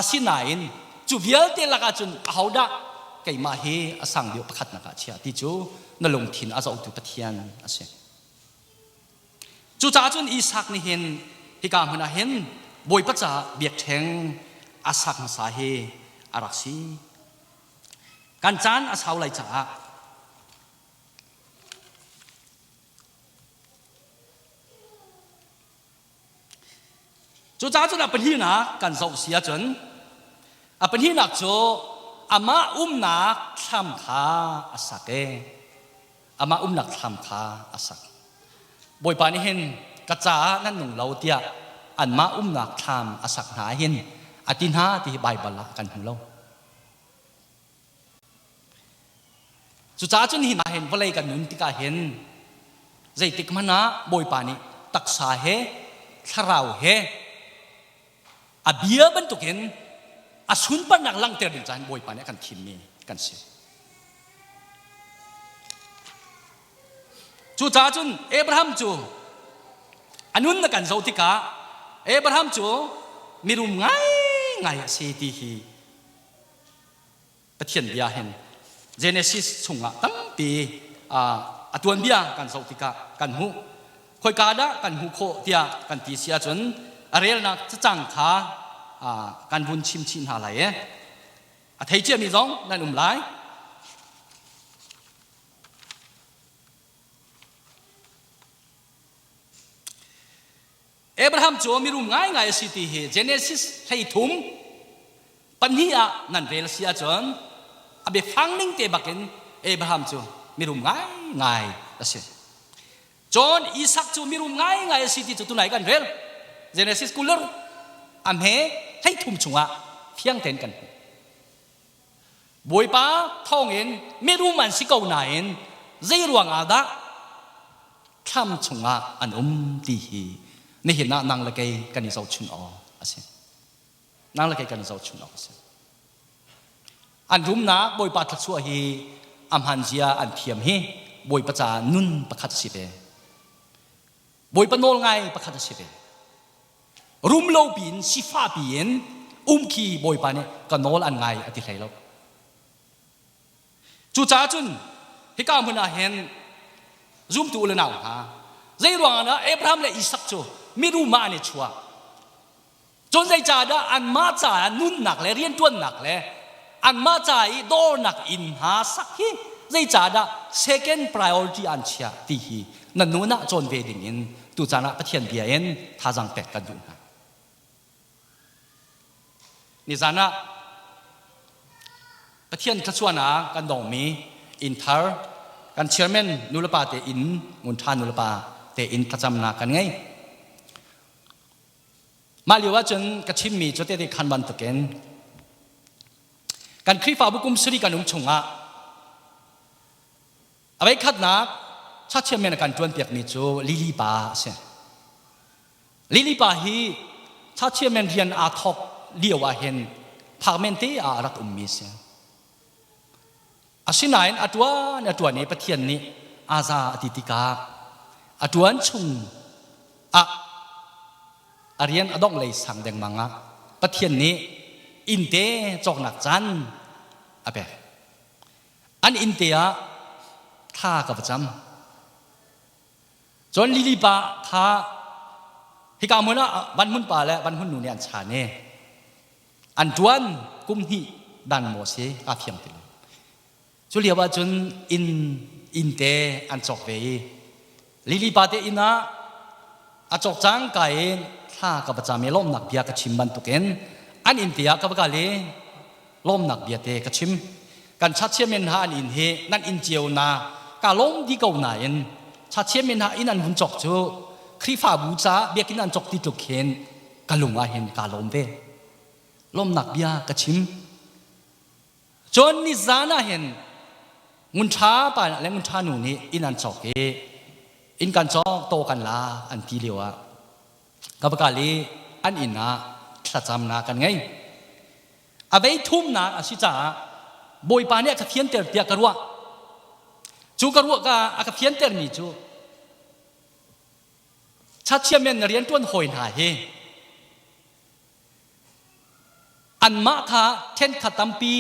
Asinain cu vialte lakah cun ahodah keimah hi a sang deuh pakhatnak ah chia ti cu na lungthin a zohtu Pathian a si. Cucaah cun Isak nih hin hika hmun ah hin Bawipa caah biakṭheng a sak hmasa hi a rak si. Kan caan a sau lai caah Cucaah cun a pahnihnak kan zoh si ahcun a pahnihnak cu amah umnak thlam kha a sak e amah umnak thlam kha a sak. Bawipa nih hin ka caah nan nung lo tiah anmah umnak thlam a sak hna hin a ti hna ti hi Baibal ah kan hmu lo. Cucaah cun hi hna hin vawlei kan nun tikah hin zeitik hmanh ah Bawipa nih taksa he thlarau he a bia bantukin a sunparnak langhter ding caah Bawipa nih a kan thimmi kan si. Cucaah cun Abraham cu a nun na kan zoh tikah Abraham cu mirum ngaingai a si ti hi Pathian bia hin Genesis chungah tampi a tuanbia kan zoh tikah kan hmuh. Khoika dah kan hmuh khawh tiah kan ti si ahcun a relnak cacang kha kan vun chim chih hna lai i a thei ciami zong nan um lai. Abraham cu mirum ngaingai a si ti hi Genesis 13 pahnih ah nan rel si ahcun a biafang ning te bakin Abraham cu mirum ngaingai a si. Cun Isak cu mirum ngaingai a si ti cu tunai kan rel. Genesis 20 a hme 13 chungah fiang tein kan hmuh. Bawipa thawngin mirum an si ko nain zei ruangah dah thlam chungah an um ti hi nihin ah nang le kei kan i zohchun awk a si. Nang le kei kan i zohchun awk a si. An rumnak Bawipa thluachuah hi a hman zia an thiam hi Bawipa caah nun pakhat a si ve. Bawipa nawl ngai pakhat a si ve. Rum lo piin sifah piin um khi Bawipa nih ka nawl an ngai a ti hlei lo. Cucaah cun hika hmun ah hin Zumtu u le nau hna, zei ruangah dah Abraham le Isak cu mirum ah an i chuah? Cun zeicahdah anmah caah nunnak le rianṭuannak le anmah ca i dawrnak inn hna sak hi zeicahdah second priority an chiah ti hi na nun ah cawn ve ding in tucaan ah Pathian bia in thazaang pek kan duh hna. Nizan ah Pathian thluachuahnak kan dongmi inn thar kan chairman nulepa te inn ngun ṭha nulepa te inn thlacamnak kan ngei. Mah lio ahcun ka chimmi cu tete khan bantukin kan Khrihfabu kum sari kan um chungah a voikhatnak chachiamen a kan ṭuanpiakmi cu Lily pa a si. Lily pa hi chachiamen rian aa thawk lio ah hin phak men te ah a rak ummi a si. Asinain a ṭuan a ṭuan i Pathian nih Aza a ti tikah a ṭuan chung ah a rian a dongh lei sang dengmang ah Pathian nih innte cawknak caan a pek. An innte ah thla ka va cam. Cun Lili pa kha hika hmun ah van hmun pa le van hmun nu nih an chan i an ṭuan kum hnih dan maw si kaa fiang ti lo. Cu lio ah cun inn inn te an cawk ve i Lili pa te inn ah a cawk cangka in thla ka va cam i lawmnak bia ka chim bantukin an inn te ah ka va kal i lawmnak bia te ka chim. Kan chachiamen hna an inn hi nan inn cio na ka lawm di ko nain chachiamen hna inn an vun cawk cu Khrihfabu caah biakinn an cawk ti tluk khin ka lung ah hin kaa lawm ve. Lawmnak bia ka chim. Cun nizan ah hin ngun ṭha pa le ngun ṭha nu nih inn an cawk i inn kan cawk taw kan la an ti lio ah ka va kal i an inn ah thlacamnak kan ngei. A vei thumnak a si caah Bawipa nih a ka fianter tiah ka ruah. Cu ka ruah ka a ka fiantermi cu chachiamen na rianṭuan hawi hna hi Anmah kha ṭhenkhat tampi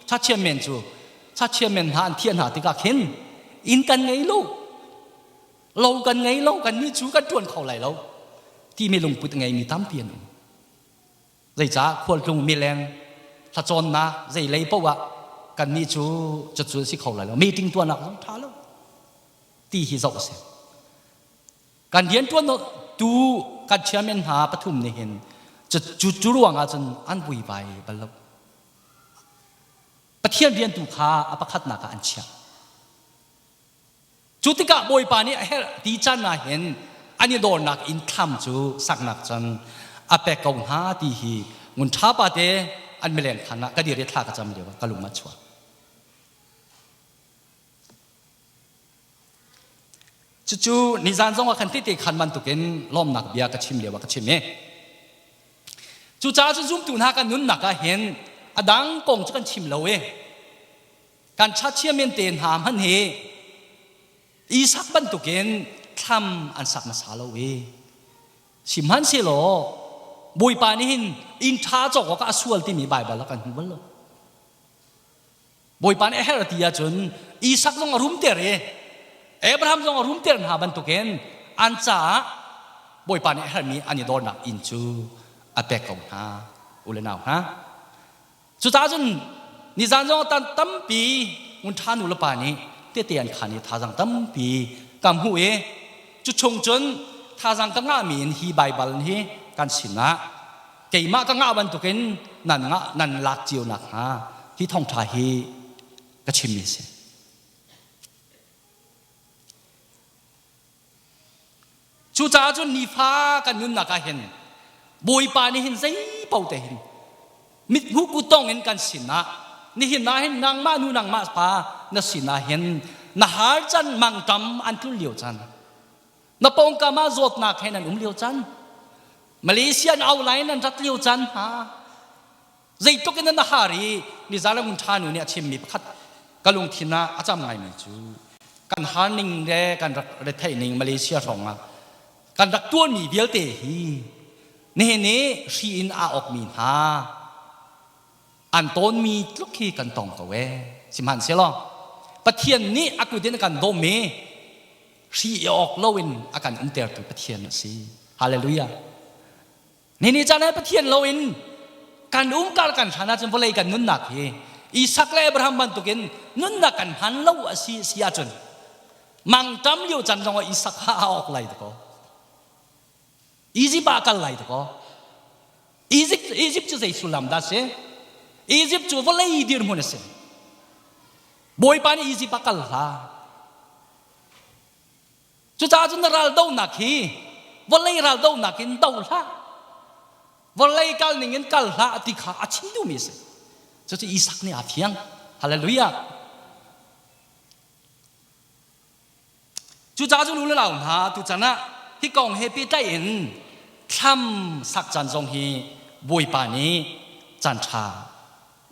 chachiamen cu chachiamen hna an thiah hna tikah khin inn kan ngei lo, lo kan ngei lo, kannih cu kan ṭuan kho lai lo timi lungput a ngeimi tampi an um. Zeicah khualtlung mileng thlacawnnak zei lei paoh ah kannih cu cucu a si kho lai lo, meeting tuahnak zong ṭha lo ti hi zoh a si. Kan rianṭuan tu kan chairman hna pathum nih hin cu cu ruang ah cun an vuivai bal lo. Pathian rian tu kha a pakhatnak ah an chiah. Cu tikah Bawipa nih a herh ti caan ah hin an i dawrnak inn thlam cu saknak cun a pek ko hna ti hi ngun ṭha pa te an mileng khan ah ka dir i thla ka cam lio ah ka lung a chuak. Cucu nizan zong ah khan tete khan bantukin lawmnak bia ka chim lio ah ka chim i cucaah cun zumtu hna kan nunnak ah hin a dang kong cu kan chim lo i kan chachiamen te hna hmanh hi Isak bantukin thlam an sak hmasa lo i sihmanhsehlaw Bawipa nih hin inn ṭha cawk awkah a sual timi Baibal ah kan hmu bal lo. Bawipa nih a herh ti ahcun Isak zong a rumter i Abraham zong a rumter hna bantukin an caah Bawipa nih a herhmi an i dornak inn cu a pek ko hna u le nau hna. Cucaah cun nizan zong tan tampi ngun ṭha nu le pa nih tete an khan i thazaang tampi ka hmuh i cu chung cun thazaang ka ngahmi in hi Baibal hi kan sinah keimah ka ngah bantukin nan ngah nan lak cio nakhnga hi thawngṭha hi ka chimmi a si. Cucaah cun nifa kan nunnak ah hin Bawipa nih hin zei paoh te hin mithmuh kutong in kan sinah nihin ah hin nangmah nu nangmah pa na sinah hin na har can mangṭam an tlun lio caan Na pawngkam ah zawtnak he nan um lio caan, Malaysia in au lai nan rat lio caan hna, zeitluk in na har i nizan ngun ṭha nu nih a chimmi pakhat ka lungthin ah a cam ngaimi cu kan har ning le kan rak retheih ning Malaysia hrawng ah kan rak tuanmi vialte hi nihin i hri in aa awkmi hna an tawnmi tluk hi kan tong ko ee sihmanhsehlaw Pathian nih a kut in a kan dawm i. hri i awk loin a kan umtertu Pathian a si. Hallelujah. Nini caan ah Pathian loin kan umkal kan hlan ahcun vawlei kan nunnak hi Isak le Abraham bantukin nunnak kan hman lo a si si ahcun mangṭam lio can zong ah Isak ha a awk lai dakaw. Egypt ah kal lai dakaw. Egypt Egypt cu zei sullam dah si? Egypt cu vawlei dirhmun a si. Bawipa nih Egypt ah kal hlah. Cucaah cun na raldonak hi vawlei raldonak in do hlah. Vawlei kal ning in kal hlah ti kha a chim duhmi a si. Cucu Isak nih aa fiang. Hallelujah. Cucaah cun u le nau hna tuchan ah hi kong he pehtlaih in thlam sak caan zong hi Bawipa nih caan ṭha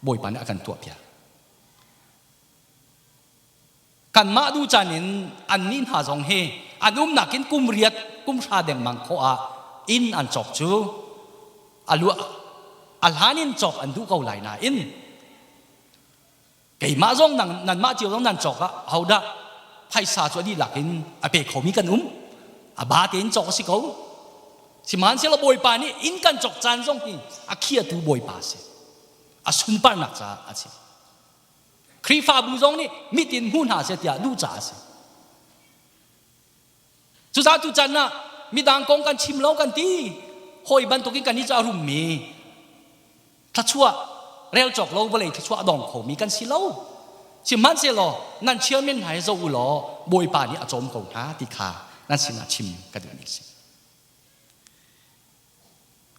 Bawipa nih a kan tuahpiak. Kanmah duh caan in annih hna zong hi an umnak in kum riat kum hra dengmang khawh ah inn an cawk cu a luah a hlan in cawk an duh ko lai nain keimah zong nang nanmah cio zong nan cawk ah hodah phaisa cu a dihlak in a pe khomi kan um a ba tein cawk a si ko sihmanhsehlaw Bawipa nih inn kan cawk caan zong hi a khiatu Bawipa a si a sunparnak caah a si Khrihfabu zong nih mit in hmu hna seh tiah duh caah a si. Cucaah tuchan ah midang kong kan chim lo kan ti. Hawi bantukin kan i cu a rummi thluachuah rel cawk lo vawlei thluachuah a dong khomi kan si lo. Sihmanhsehlaw nan chairman hna hi zoh u law Bawipa nih a cawm ko hna ti kha nan sinah chim ka duhmi a si.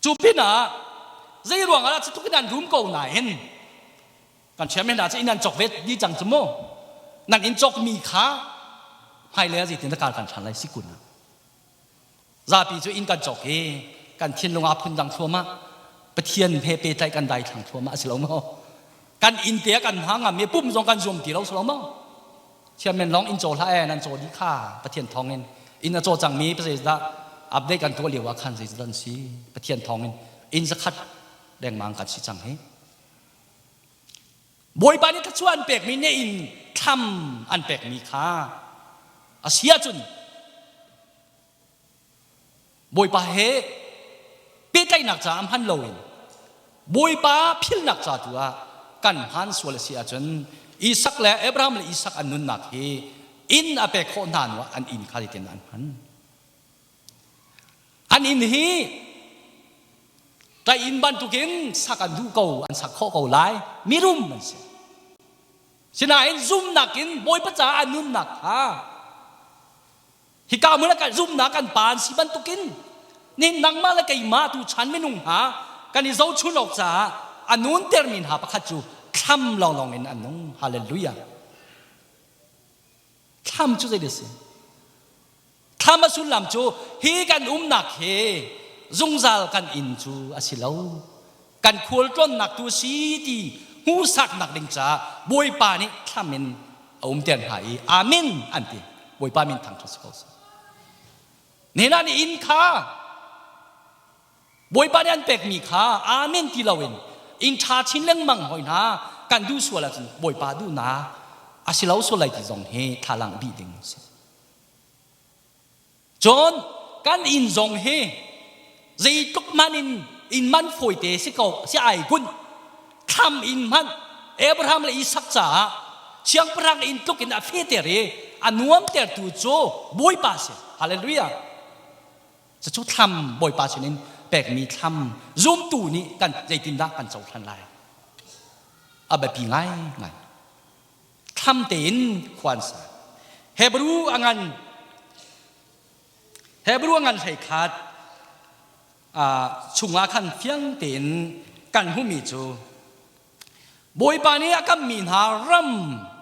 Cu pinah zei ruang ah dah cutluk in an rum ko nain kan chairman hna cu inn an cawk ve dih cang cu mu. Nan inn cawkmi kha hmailei ah zeitin dah kal kan ṭhan lai si kun ah. Zapi cu inn kan cawk i kan thinlung aa phundang thluahmah. Pathian he pehtlaih kan daithlang thluahmah a si lo maw? Kan inn te ah kan hna ngam i pum zong kan zuam ti lo si lo maw? Chairman lawng inn caw hlah ee nan caw dih kha Pathian thawngin inn a caw cangmi zeizdah update kan tuah lio ah khan zeizdah an si Pathian thawngin inn zakhat lengmang kan si cang hi Bawipa nih thluachuah an pekmi ne inn thlam an pekmi kha a si ahcun Bawipa he pehtlaihnak caah hman loin Bawipa philhnak ca tu ah kan hman sual a si ahcun Isak le Abraham le Isak an nunnak hi inn a pek khawh hna hnu ah an inn kha zeitin an hman. An inn hi ka inn bantukin sak an duh ko an sak khawh ko lai mirum an si. Sinain zumnak in Bawipa caah an nunnak kha Hika hmun ah kan zumhnak kan pa an si bantukin nihin nangmah le keimah tu chan minung hna kan i zohchun awk caah a nuntermi hna pakhat cu thlam lawnglawng in an nung. Hallelujah. Thlam cu zei si? Thlam a sullam cu hi kan umnak hi zungzal kan inn cu a si lo. Kan khualtlawnnak tu si ti hmuhsaknak ding caah Bawipa nih thlam in a umter hna i Amen an ti. Bawipa min thangṭhat si ko seh. Nena nih inn kha Bawipa nih an pekmi kha Amen ti loin inn ṭha chin lengmang hoi hna kan duh sual ahcun Bawipa duhnak a si lo sual lai ti zong hi thlalang bih ding a si. Cun kan inn zong hi zeitluk man in inn man fawite si ko si ai kun thlam inn hmanh Abraham le Isak caah siangpahrang inn tluk in a feter i a nuamtertu cu Bawipa si. Hallelujah. Cucu thlam Bawipa sinin pekmi thlam zumtu nih kan zeitindah kan cohlan lai? A biapi ngai ngai. Thlam tein khua an sa. Hebrew a ngan Hebrew a ngan hlei khat chungah khan fiang tein kan hmuhmi cu Bawipa nih a kammi hna ram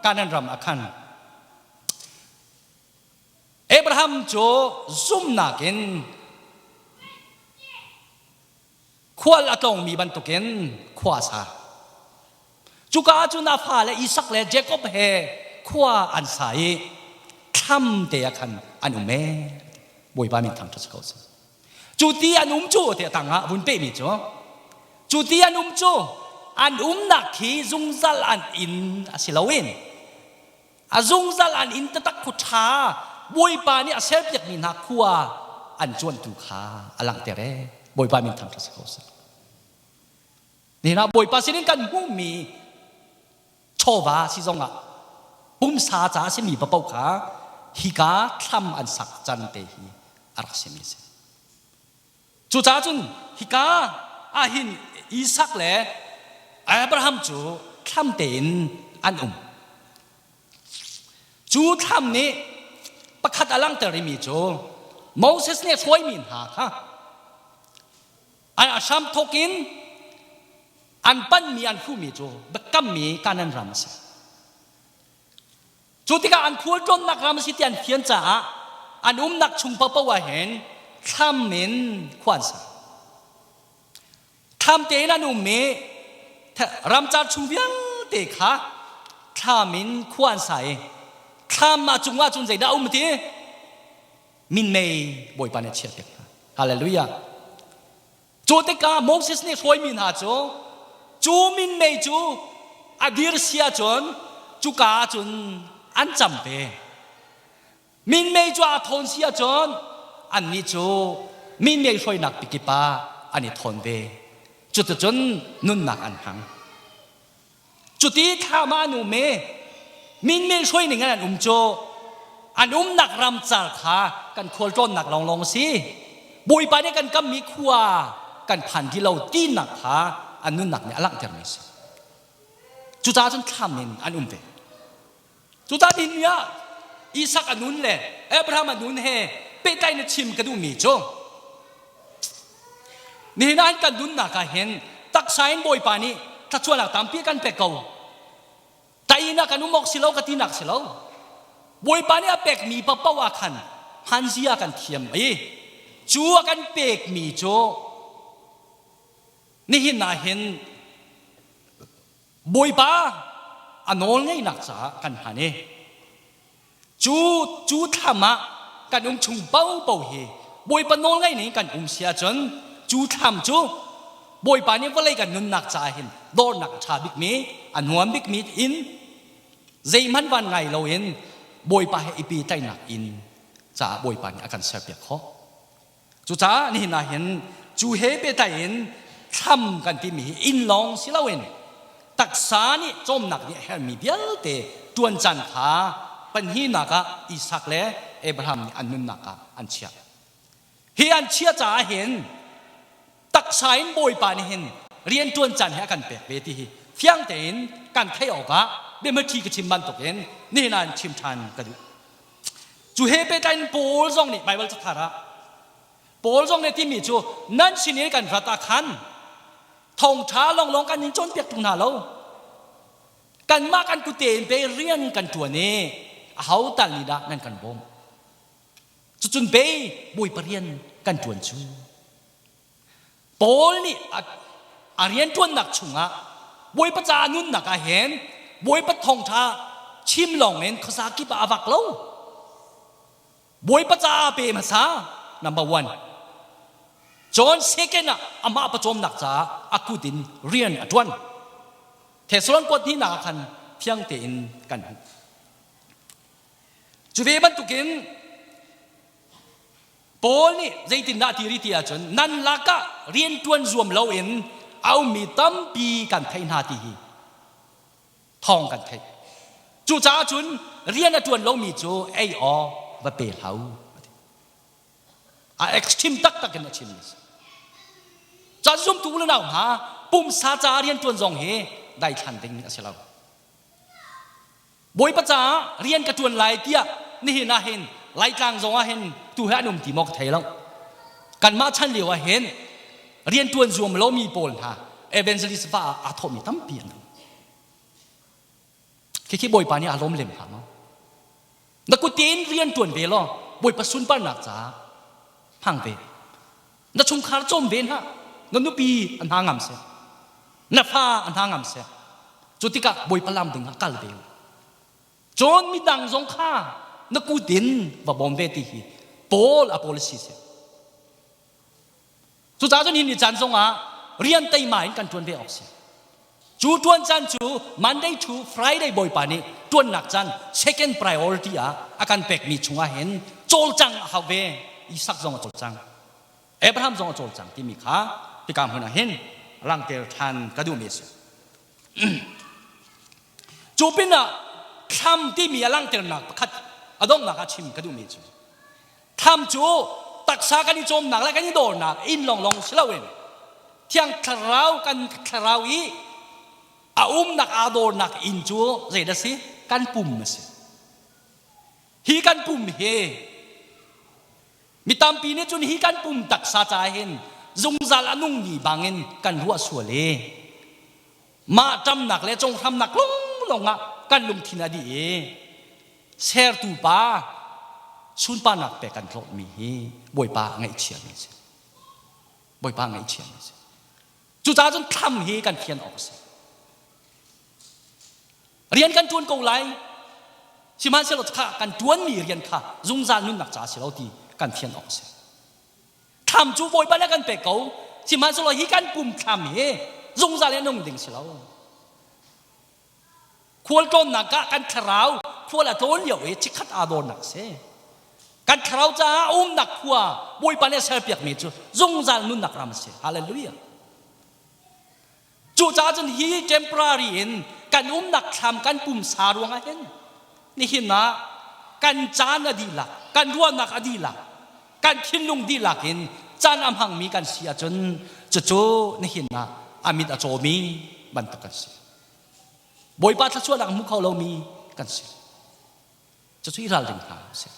Kanaan ram ah khan Abraham cu zumhnak in Khual a tlawngmi bantukin khua a sa. Cuka ah cun a fale Isak le Jakob he khua an sa i thlam te ah khan an um ee. Bawipa min thangṭhat si ko seh. Cu ti an um cu ti a tangah vun pehmi cu cu ti an um cu an umnak khi zungzal an inn a si loin a zungzal an inn taktak khu ṭha Bawipa nih a serpiakmi hna khua an cuantu kha a langhter ee. Bawipa min thangṭhat si ko seh. Nihin ah Bawipa sinin kan hmuhmi chawva si zongah pumsa ca a simi paoh kha hika thlam an sak can te hi a rak simi a si. Cucaah cun hika ahhin Isak le Abraham cu thlam tein an um. Cu thlam nih pakhat a langhter rihmi cu Moses nih a hruaimi hna kha a hram thawk in an panhmi an hruhmi cu biakammi Kanaan ram a si. Cu tikah an khualtlawnnak ram a si ti an fian caah an umnak chung paohpaoh ah hin thlam in khua an sa. Thlam tein an um i ramcar chung vialte kha thlam in khua an sa i thlam ah cungah cun zeidah a um ti? Minmei Bawipa nih a chiahpiak hna. Hallelujah. Cu tikah Moses nih hruaimi hna cu cu minmei cu a dir si ahcun cuka ahcun an cam ve. Minmei cu aa thawn si ahcun annih cu minmei hruainak pikip ah an i thawn ve. Cuticun nunnak an hmang. Cuti thlam ah an um i minmei hruai ning in an um cu an umnak ramcar kha kan khualtlawnnak lawnglawng a si. Bawipa nih kan kammi khua kan phan ti lo tinak kha an nunnak nih a langhtermi a si. Cucaah cun thlam in an um ve. Cucaah ni ah Isak a nun le Abraham a nun he pehtlai na chim ka duhmi cu nihin ah kan nunnak ah hin taksa in Bawipa nih thluachuahnak tampi kan pek ko. Tainak kan um awk si lo ka tinak si lo. Bawipa nih a pekmi paoh ah khan hmanzia kan thiam i cu a kan pekmi cu nihin ah hin Bawipa a nawl ngeihnak caah kan hman i cu cu thlam ah kan um chung paohpaoh hi Bawipa nawl ngeih ning kan um si ahcun cu thlam cu Bawipa nih vawlei kan nunnak caah hin dawrnak a ṭha bikmi a nuam bikmi inn zeihmanh van ngai loin Bawipa he i pehtlaihnak inn caah Bawipa nih a kan serpiak khawh. Cucaah nihin ah hin cu he pehtlai in thlam kan timi hi inn lawng si loin taksa nih cawmnak nih a herhmi vialte ṭuan caan kha pahnihnak ah Isak le Abraham nih an nunnak ah an chiah. Hi an chiah caah hin taksa in Bawipa nih hin rian ṭuan caan hi a kan pek ve ti hi fiang tein kan theih awkah biahmaṭhi ka chim bantukin nihin ah in chim ṭhan ka duh. Cu he pehtlai in Paul zong nih Baibal cathar ah Paul zong nih timi cu nan sin i kan rat ah khan thawngṭha lawnglawng kan in cawnpiak ṭung hna lo. Kanmah kan kute in pe rian kan ṭuan i aho tal nih dah nan kan bawmh. Cucun bei Bawipa rian kan ṭuan cu. Paul nih a rianṭuannak chungah Bawipa caah nunnak ah hin Bawipa thawngṭha chim lawngin khuasa kip ah a vak lo. Bawipa caah pe hmasa number one. John second ah amah pawcawmnak caah a kut in rian a ṭuan. Thessalon kuat hnihnak ah khan fiang tein kan hmuh. Cu ve bantukin Paul nih zeitindah a ti rih ti ahcun nan lakah rianṭuan zuam loin a ummi tampi kan theih hna ti hi thawng kan theih. Cucaah cun rian a ṭuan lomi cu ei aw va pe hlah u. A extreme taktak in a chimmi a si. Caan zumtu u le nau hna pumsa caah rianṭuan zong hi daithlan ding a si lo. Bawipa caah rian ka ṭuan lai tiah nihin ah hin Laitlang zong ah hin tu he an um ti maw ka thei lo. Kanmah chan lio ah hin rian ṭuan zuam lomi pawl hna evangelist va ah aa thawhmi tampi an um. Khikhi Bawipa nih aa lawm lem hlah maw? Na kut tein rian ṭuan ve law Bawipa sunparnak caah hmang ve. Na chungkhar cawm ve hna. Na nupi an hna ngam seh. Na fa an hna ngam seh. Cu tikah Bawipa lam ding ah kal ve u. Cun midang zong kha na kut in va bawm ve ti hi Paul a policy si. Cucaah cun hi ni caan zongah rian teima in kan ṭuan ve awk si. Cu ṭuan caan cu Monday to Friday Bawipa nih ṭuannak caan second priority ah a kan pekmi chungah hin cawlcang a hau ve. Isak zong a cawlcang. Abraham zong a cawlcang timi kha hika hmun ah hin langhter ṭhan ka duhmi a si. Cu pinah thlam timi a langhternak pakhat a donghnak ah chim ka duhmi cu thlam cu taksa kan i cawmnak le kan i dawrnak inn lawnglawng si loin Thiang Thlarau kan thlarau i a umnak aa dawrnak inn cu zeidah si? Kan pum a si. Hi kan pum hi Mi tampi nih cun hi kan pum taksa ca hin zungzal a nungmi bangin kan ruah sual i mah ṭamnak le conghramnak lawnglawng ah kan lungthin a dih i sertu pa sunparnak pek kan hlawtmi hi Bawipa a ngaihchiami a si. Bawipa a ngaihchiami a si. Cucaah cun thlam hi kan fian awk a si. Rian kan ṭuan ko lai. Sihmanhsehlaw kha kan ṭuanmi rian kha zungzal nunnak ca a si lo ti kan fian awk a si. Thlam cu Bawipa nih a kan pek ko. Sihmanhsehlaw hi kan pum thlam hi zungzal in nung ding si lo. Khualtlawnnak ah kan thlarau khual a tlawn lio i chikkhat aa dawrnak a si. Kan thlarau caah umnak khua Bawipa nih a serpiakmi cu zungzal nunnak ram a si. Hallelujah. Cucaah cun hi temporary in kan umnak thlam kan pumsa ruangah hin nihin ah kan caan a dihlak, kan ruahnak a dihlak, kan thinlung dihlak in caan a hmangmi kan si ahcun cucu nihin ah a mit a cawmi bantuk kan si. Bawipa thluachuahnak hmu kho lomi kan si. Cucu i ralring hna usih.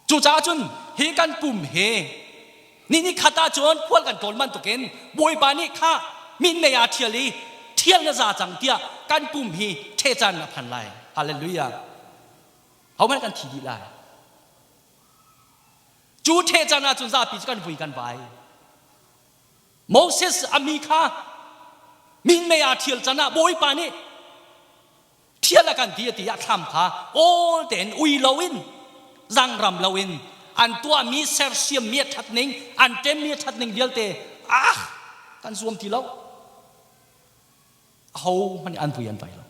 Cucaah cun hi kan pum hi ni ni khat ah cun khual kan tlawn bantukin Bawipa nih kha minmei aa ṭhial i ṭhial na za cang tiah kan pum hi ṭhe caan a phan lai. Hallelujah. Hohmanh kan thi dih lai. Cu ṭhe caan ah cun zapi cu kan vui kan vai. Moses a mi kha minmei aa ṭhial can ah Bawipa nih Thial a kan ti a ti ah thlam kha awl tein ui loin zangram loin an tuahmi sersiammi a ṭhat ning an ṭemmi a ṭhat ning vialte ah kan zuam ti lo aho hmanh an vui an vai lo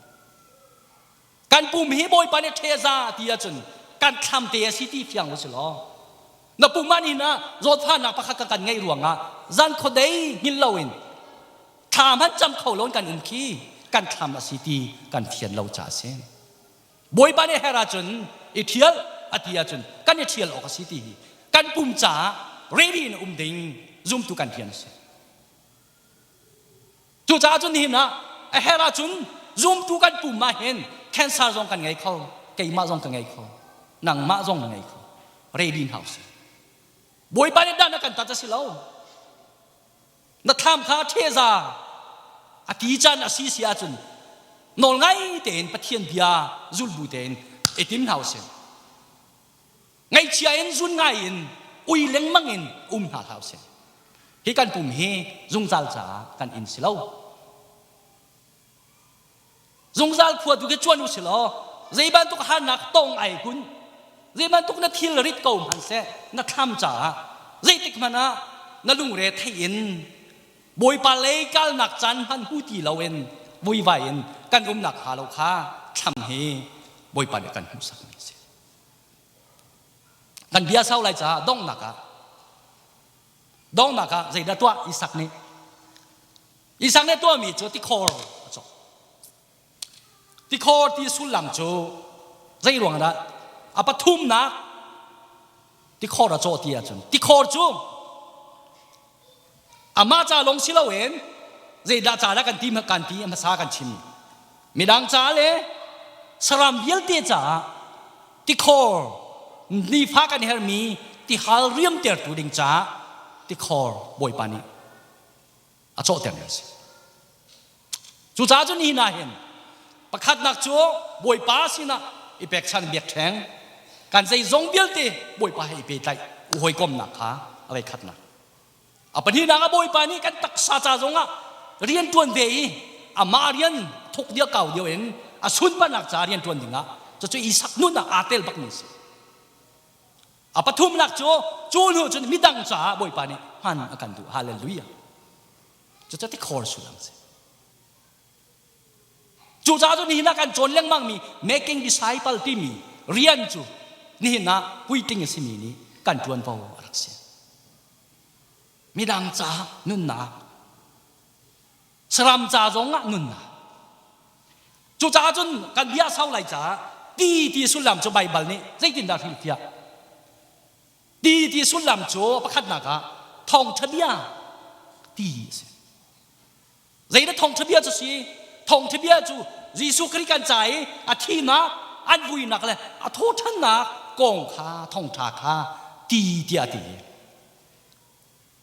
kan pum hi bawipa nih ṭheza ti ahcun kan thlam te a si ti fiang u si law na pum ah nihin ah zawtfahnak pakhat kan kan ngeih ruangah zan khuadei hngilh loin thla hmanh cam kho lo in kan um khi kan thlam a si ti kan fian lo caah a si. Bawipa nih her ahcun i ṭhial a ti ahcun kan i ṭhial awk a si ti hi kan pum caah ready in um ding zumtu kan rian a si. Cucaah cun nihin ah a her ahcun zumtu kan pum ah hin cancer zong kan ngei kho, keimah zong ka ngei kho, nangmah zong na ngei kho. Ready in hau si. Bawipa nih dan a kan tat a si lo. Na thlam kha ṭheza a ti caan a si si ahcun nawl ngai tein Pathian bia zul bu tein i tim hna usih. Ngaihchia in zun ngai in ui lengmang in um hna hlah usih. Hi kan pum hi zungzal caah kan inn si lo. Zungzal khua tu khi cuan u si law zei bantuk harnak tong ai kun zei bantuk na thil rit ko hmanhseh na thlam caah zeitik hmanh ah na lungre thei in Bawipa lei kalnak caan hman hu ti loin vuivai in kan umnak hnga lo kha thlam hi Bawipa nih kan hmuhsak mi a si. Kan bia sau lai caah donghnak ah donghnak ah zeidah tuah Isak nih Isak nih tuahmi cu tikhor a cawk. Tikhor ti sullam cu zei ruang dah a pathumnak tikhor a cawh ti ahcun tikhor cu amah ca lawng si loin zeidah ca dah kan ti kan ti hmasa kan chim midang ca le saram vialte caah tikhor nifa kan hermi tihal riamtertu ding caah tikhor bawipa nih a cawhtermi a si. Cucaah cun nihin ah hin pakhatnak cu Bawipa sinah i pekchan biakṭheng kan zeizong vialte Bawipa he i pehtlaih u hawikomnak kha a voikhatnak. A pahnihnak ah Bawipa nih kan taksa ca zongah rian ṭuan ve i amah rian thuk dia kau deuh in a sunparnak ca rian ṭuan dingah cucu Isak nun ah aa tel bakmi a si. A pathumnak cu cu hnu cun midang caah Bawipa nih hman a kan duh. Hallelujah. Cucu tikhor sullam a si. Cucaah cun nihin ah kan cawn lengmangmi making disciple timi rian cu nihin ah puitling a simi nih kan ṭuanvo a rak si. Midang ca nunnak, saram ca zong ah nunnak. Cucaah cun kan bia sau lai caah ti ti sullam cu Baibal nih zeitindah hrilhfiah? Ti ti sullam cu pakhatnak ah thawngṭha bia ti a si. Zeidah thawngṭha bia cu si? Thawngṭha bia cu Jesuh Khrih kan ca i a thihnak, an vuinak le a thawhṭhannak kong kha thawngṭha kha ti tiah a ti.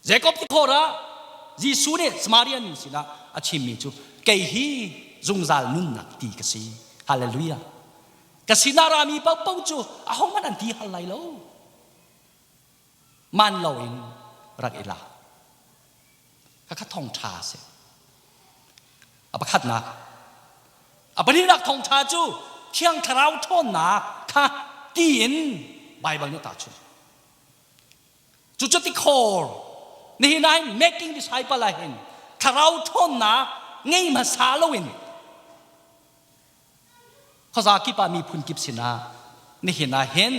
Jakob tikhor ah Jesuh nih Samaria nu sinah a chimmi cu kei hi zungzal nunnak ti ka si. Hallelujah. Ka sinah rami paohpaoh cu ahohmanh an ti hal lai lo. Man loin rak i lak. Khakha thawngṭha a si. A pakhatnak. A pahnihnak thawngṭha cu Thiang Thlarau ṭhawnnak kha ti in Baibal nih a tahchunh. Cucu tikhor nihin ah hin making disciple ah hin thlarau ṭhawnnak ngei hmasa loin khuaza kip ah miphun kip sinah nihin ah hin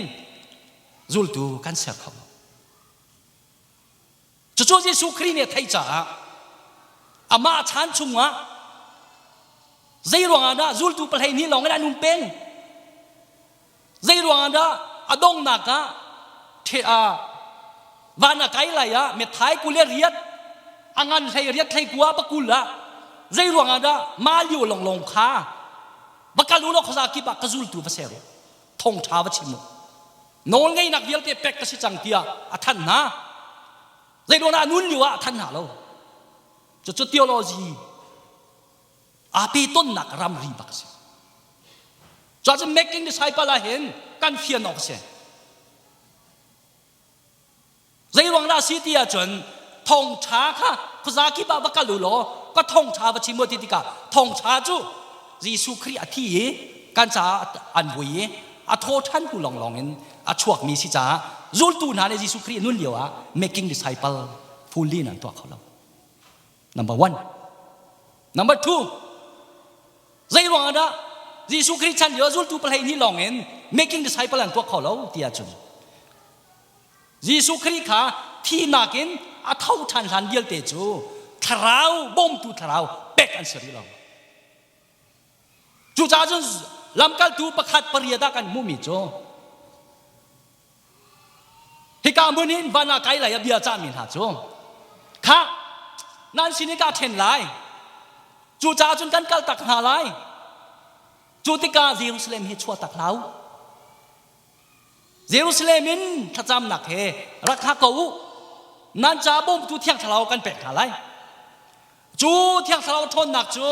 zultu kan ser kho lo. Cucu Jesuh Khrih nih a theih caah amah chan chungah zei ruangah dah zultu pahlei hnih lawng in an um peng? Zei ruangah dah a donghnak ah van a kai lai ah methai kul le riat a ngan hlei riat hlei kua pakul ah zei ruangah dah mah lio longlong kha va kal u law khuaza kip ah ka zultu va ser u thawngṭha va chim u nawlngeihnak vialte pek ka si cang tiah a thanh hna zeiruangah a nun lio ah a thanh hna lo cucu theology aa pe tonnak ramri bak a si cuahcun making disciple ah hin kan fian awk a si Zeiruang dah a si ti ahcun thawngṭha kha khuaza kip ah va kal u law ka thawngṭha va chim u ti tikah thawngṭha cu Jesuh Khrih a thi i kan caah an vui i a thaw ṭhan hnu lawnglawng in a chuakmi si caah zultu hna nih Jesuh Khrih nun lio ah making disciple fully in an tuah kho lo. Number one. Number two. Zei ruangah dah Jesuh Khrih chan lio zultu pahlei hnih lawng in making disciple an tuah kho lo ti ahcun Jesuh Khrih kha thihnak in a tho ṭhan hlan vialte cu thlarau bawmtu thlarau pek an si rih lo. Cucaah cun lamkaltu pakhat pariat ah kan hmuhmi cu hika hmun hin van ah kai lai a bia cahmi hna cu kha nan sin i kaa ṭhen lai cucaah cun kan kal tak hna lai cu tikah Jerusalem hi chuah tak hlah u Jerusalem in thlacamnak he rak hngak ko u. Nan ca bawmtu Thiang Thlarau kan pek hna lai. Cu Thiang Thlarau ṭhawnnak cu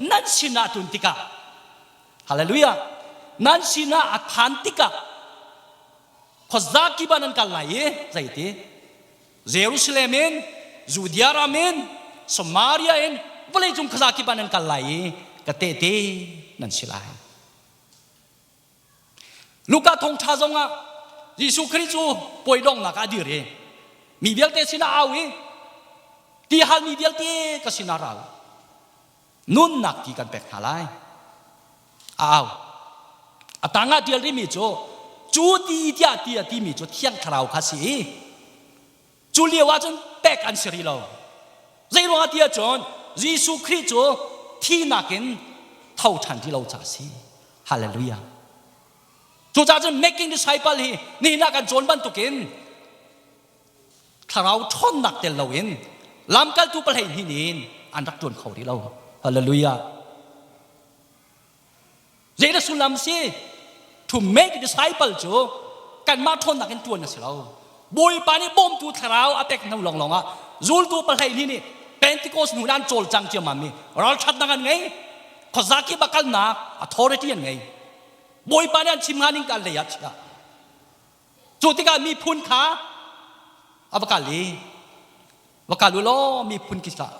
nan sinah tlun tikah, Hallelujah, nan sinah a phan tikah, khuaza kip ah nan kal lai i zeiti Jerusalem in Judea ram in Samaria in vawleicung khuaza kip ah nan kal lai i ka tehte nan si lai. Luka thawngṭha zongah Jesuh Khrih cu puai donghnak ah a dir i mi vialte sinah au i ti halmi vialte ka sinah ra u nunnak ti kan pek hna lai a au a tangah ṭial rihmi cu cu ti tiah ti a timi cu thiang thlarau kha si i Cu lio ah cun pek an si rih lo. Zei ruangah ti ahcun Jesuh Khrih cu thihnak in tho ṭhan ti lo caah a si. Hallelujah. Cucaah cun making disciple hi nihin ah kan cawn bantukin thlarau ṭhawnnak tel loin lamkaltu pahlei hnih in an rak ṭuan kho rih lo. Hallelujah. Zei dah sullam si? To make disciple cu kanmah ṭhawnnak in ṭuan a si lo. Bawipa nih bawmtu thlarau a pek hnu lawnglawng ah zultu pahlei hnih nih Pentecost hnu an cawlcang ciammam i ralṭhatnak an ngei. Khuazakip ah kalnak authority an ngei. Bawipa nih an chim hnga ning kan lei ah chia. Cu tikah miphun kha a va kal i va kal u law miphun kip ah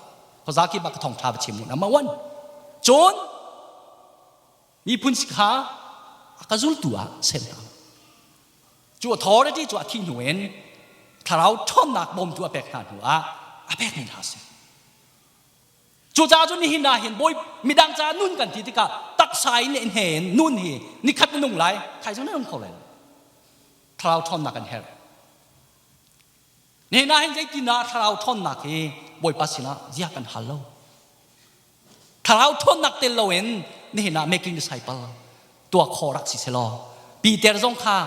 khuazakip ah ka thawngṭha va chim u number one. Cun miphun si kha a ka zultu ah ser hna. Cu authority cu a thih hnu in thlarau ṭhawnnak bawmtu a pek hna hnu ah a pekmi hna a si. Cucaah cun nihin ah hin bawi midang caah nun kan ti tikah taksa in le hne in nun hi nikhat na nung lai, thaizing na nung kho lai lo. Thlarau ṭhawnnak kan herh. Nihin ah hin zeitindah thlarau ṭhawnnak hi Bawipa sinah zia kan hal lo. Thlarau ṭhawnnak tel loin nihin ah making disciple tuah khawh rak si selaw Peter zong kha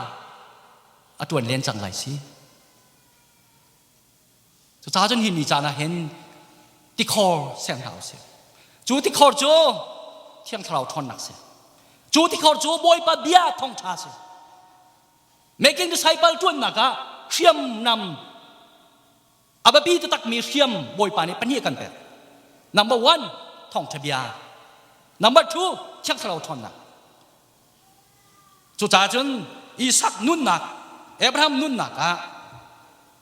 a ṭuan len cang lai si. Cucaah cun hi ni caan ah hin tikhor seng hna usih. Cu tikhor cu Thiang Thlarau ṭhawnnak si. Cu tikhor cu Bawipa bia thawngṭha si. Making disciple ṭuannak ah hriamnam a biapi taktakmi hriam Bawipa nih pahnih a kan pek. Number one, thawngṭha bia. Number two, Thiang Thlarau ṭhawnnak. Cucaah cun Isak nunnak, Abraham nunnak ah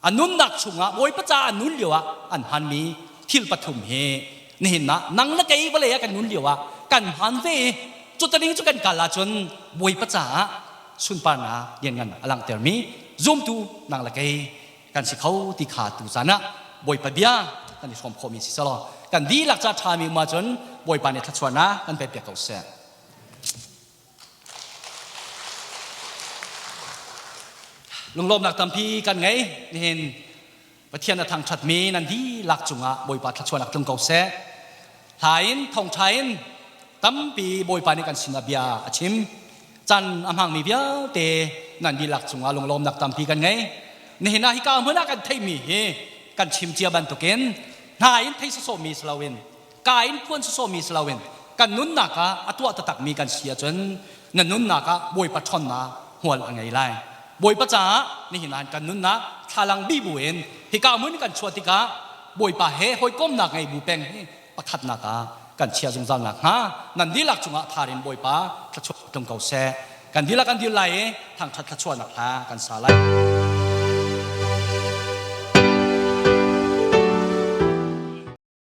a nunnak chungah Bawipa caah a nun lio ah an hmanmi thil pathum hi nihin ah nang le kei vawlei ah kan nun lio ah kan hman ve i cutaning cu kan kal ahcun Bawipa caah sunparnak lianngan a langhtermi zumtu nang le kei kan si kho ti kha tu caan ah Bawipa bia kan i hrawm khawhmi si selaw kan dihlak ca ṭhami um ahcun Bawipa nih thluachuahnak kan pek piak ko seh. Lunglawmnak tampi kan ngei. Nihin Pathian a thangṭhatmi nan dihlak cungah Bawipa thluachuahnak tlung ko seh. Hla in thawngṭha in tampi Bawipa nih kan sinah bia a chim. Can a hmangmi vialte nan dihlak cungah lunglawmnak tampi kan ngei. Nihin ah hika hmun ah kan theihmi hi kan chim cia bantukin hna in thei sawsawhmi si loin ka in phuan sawsawhmi si loin kan nunnak ah a tuah taktakmi kan si ahcun na nunnak ah Bawipa ṭhawnnak hmual a ngei lai. Bawipa caah nihin ah kan nunnak thlalang bih bu in hika hmun kan chuah tikah Bawipa he hawikomnak ngei bu peng hi pakhatnak ah kan chia zungzal nakhnga nan dihlak cungah tharin Bawipa thluachuah tlung ko seh. Kan dihlak kan dil lai i thangṭhat thluachuahnak hla kan sa lai.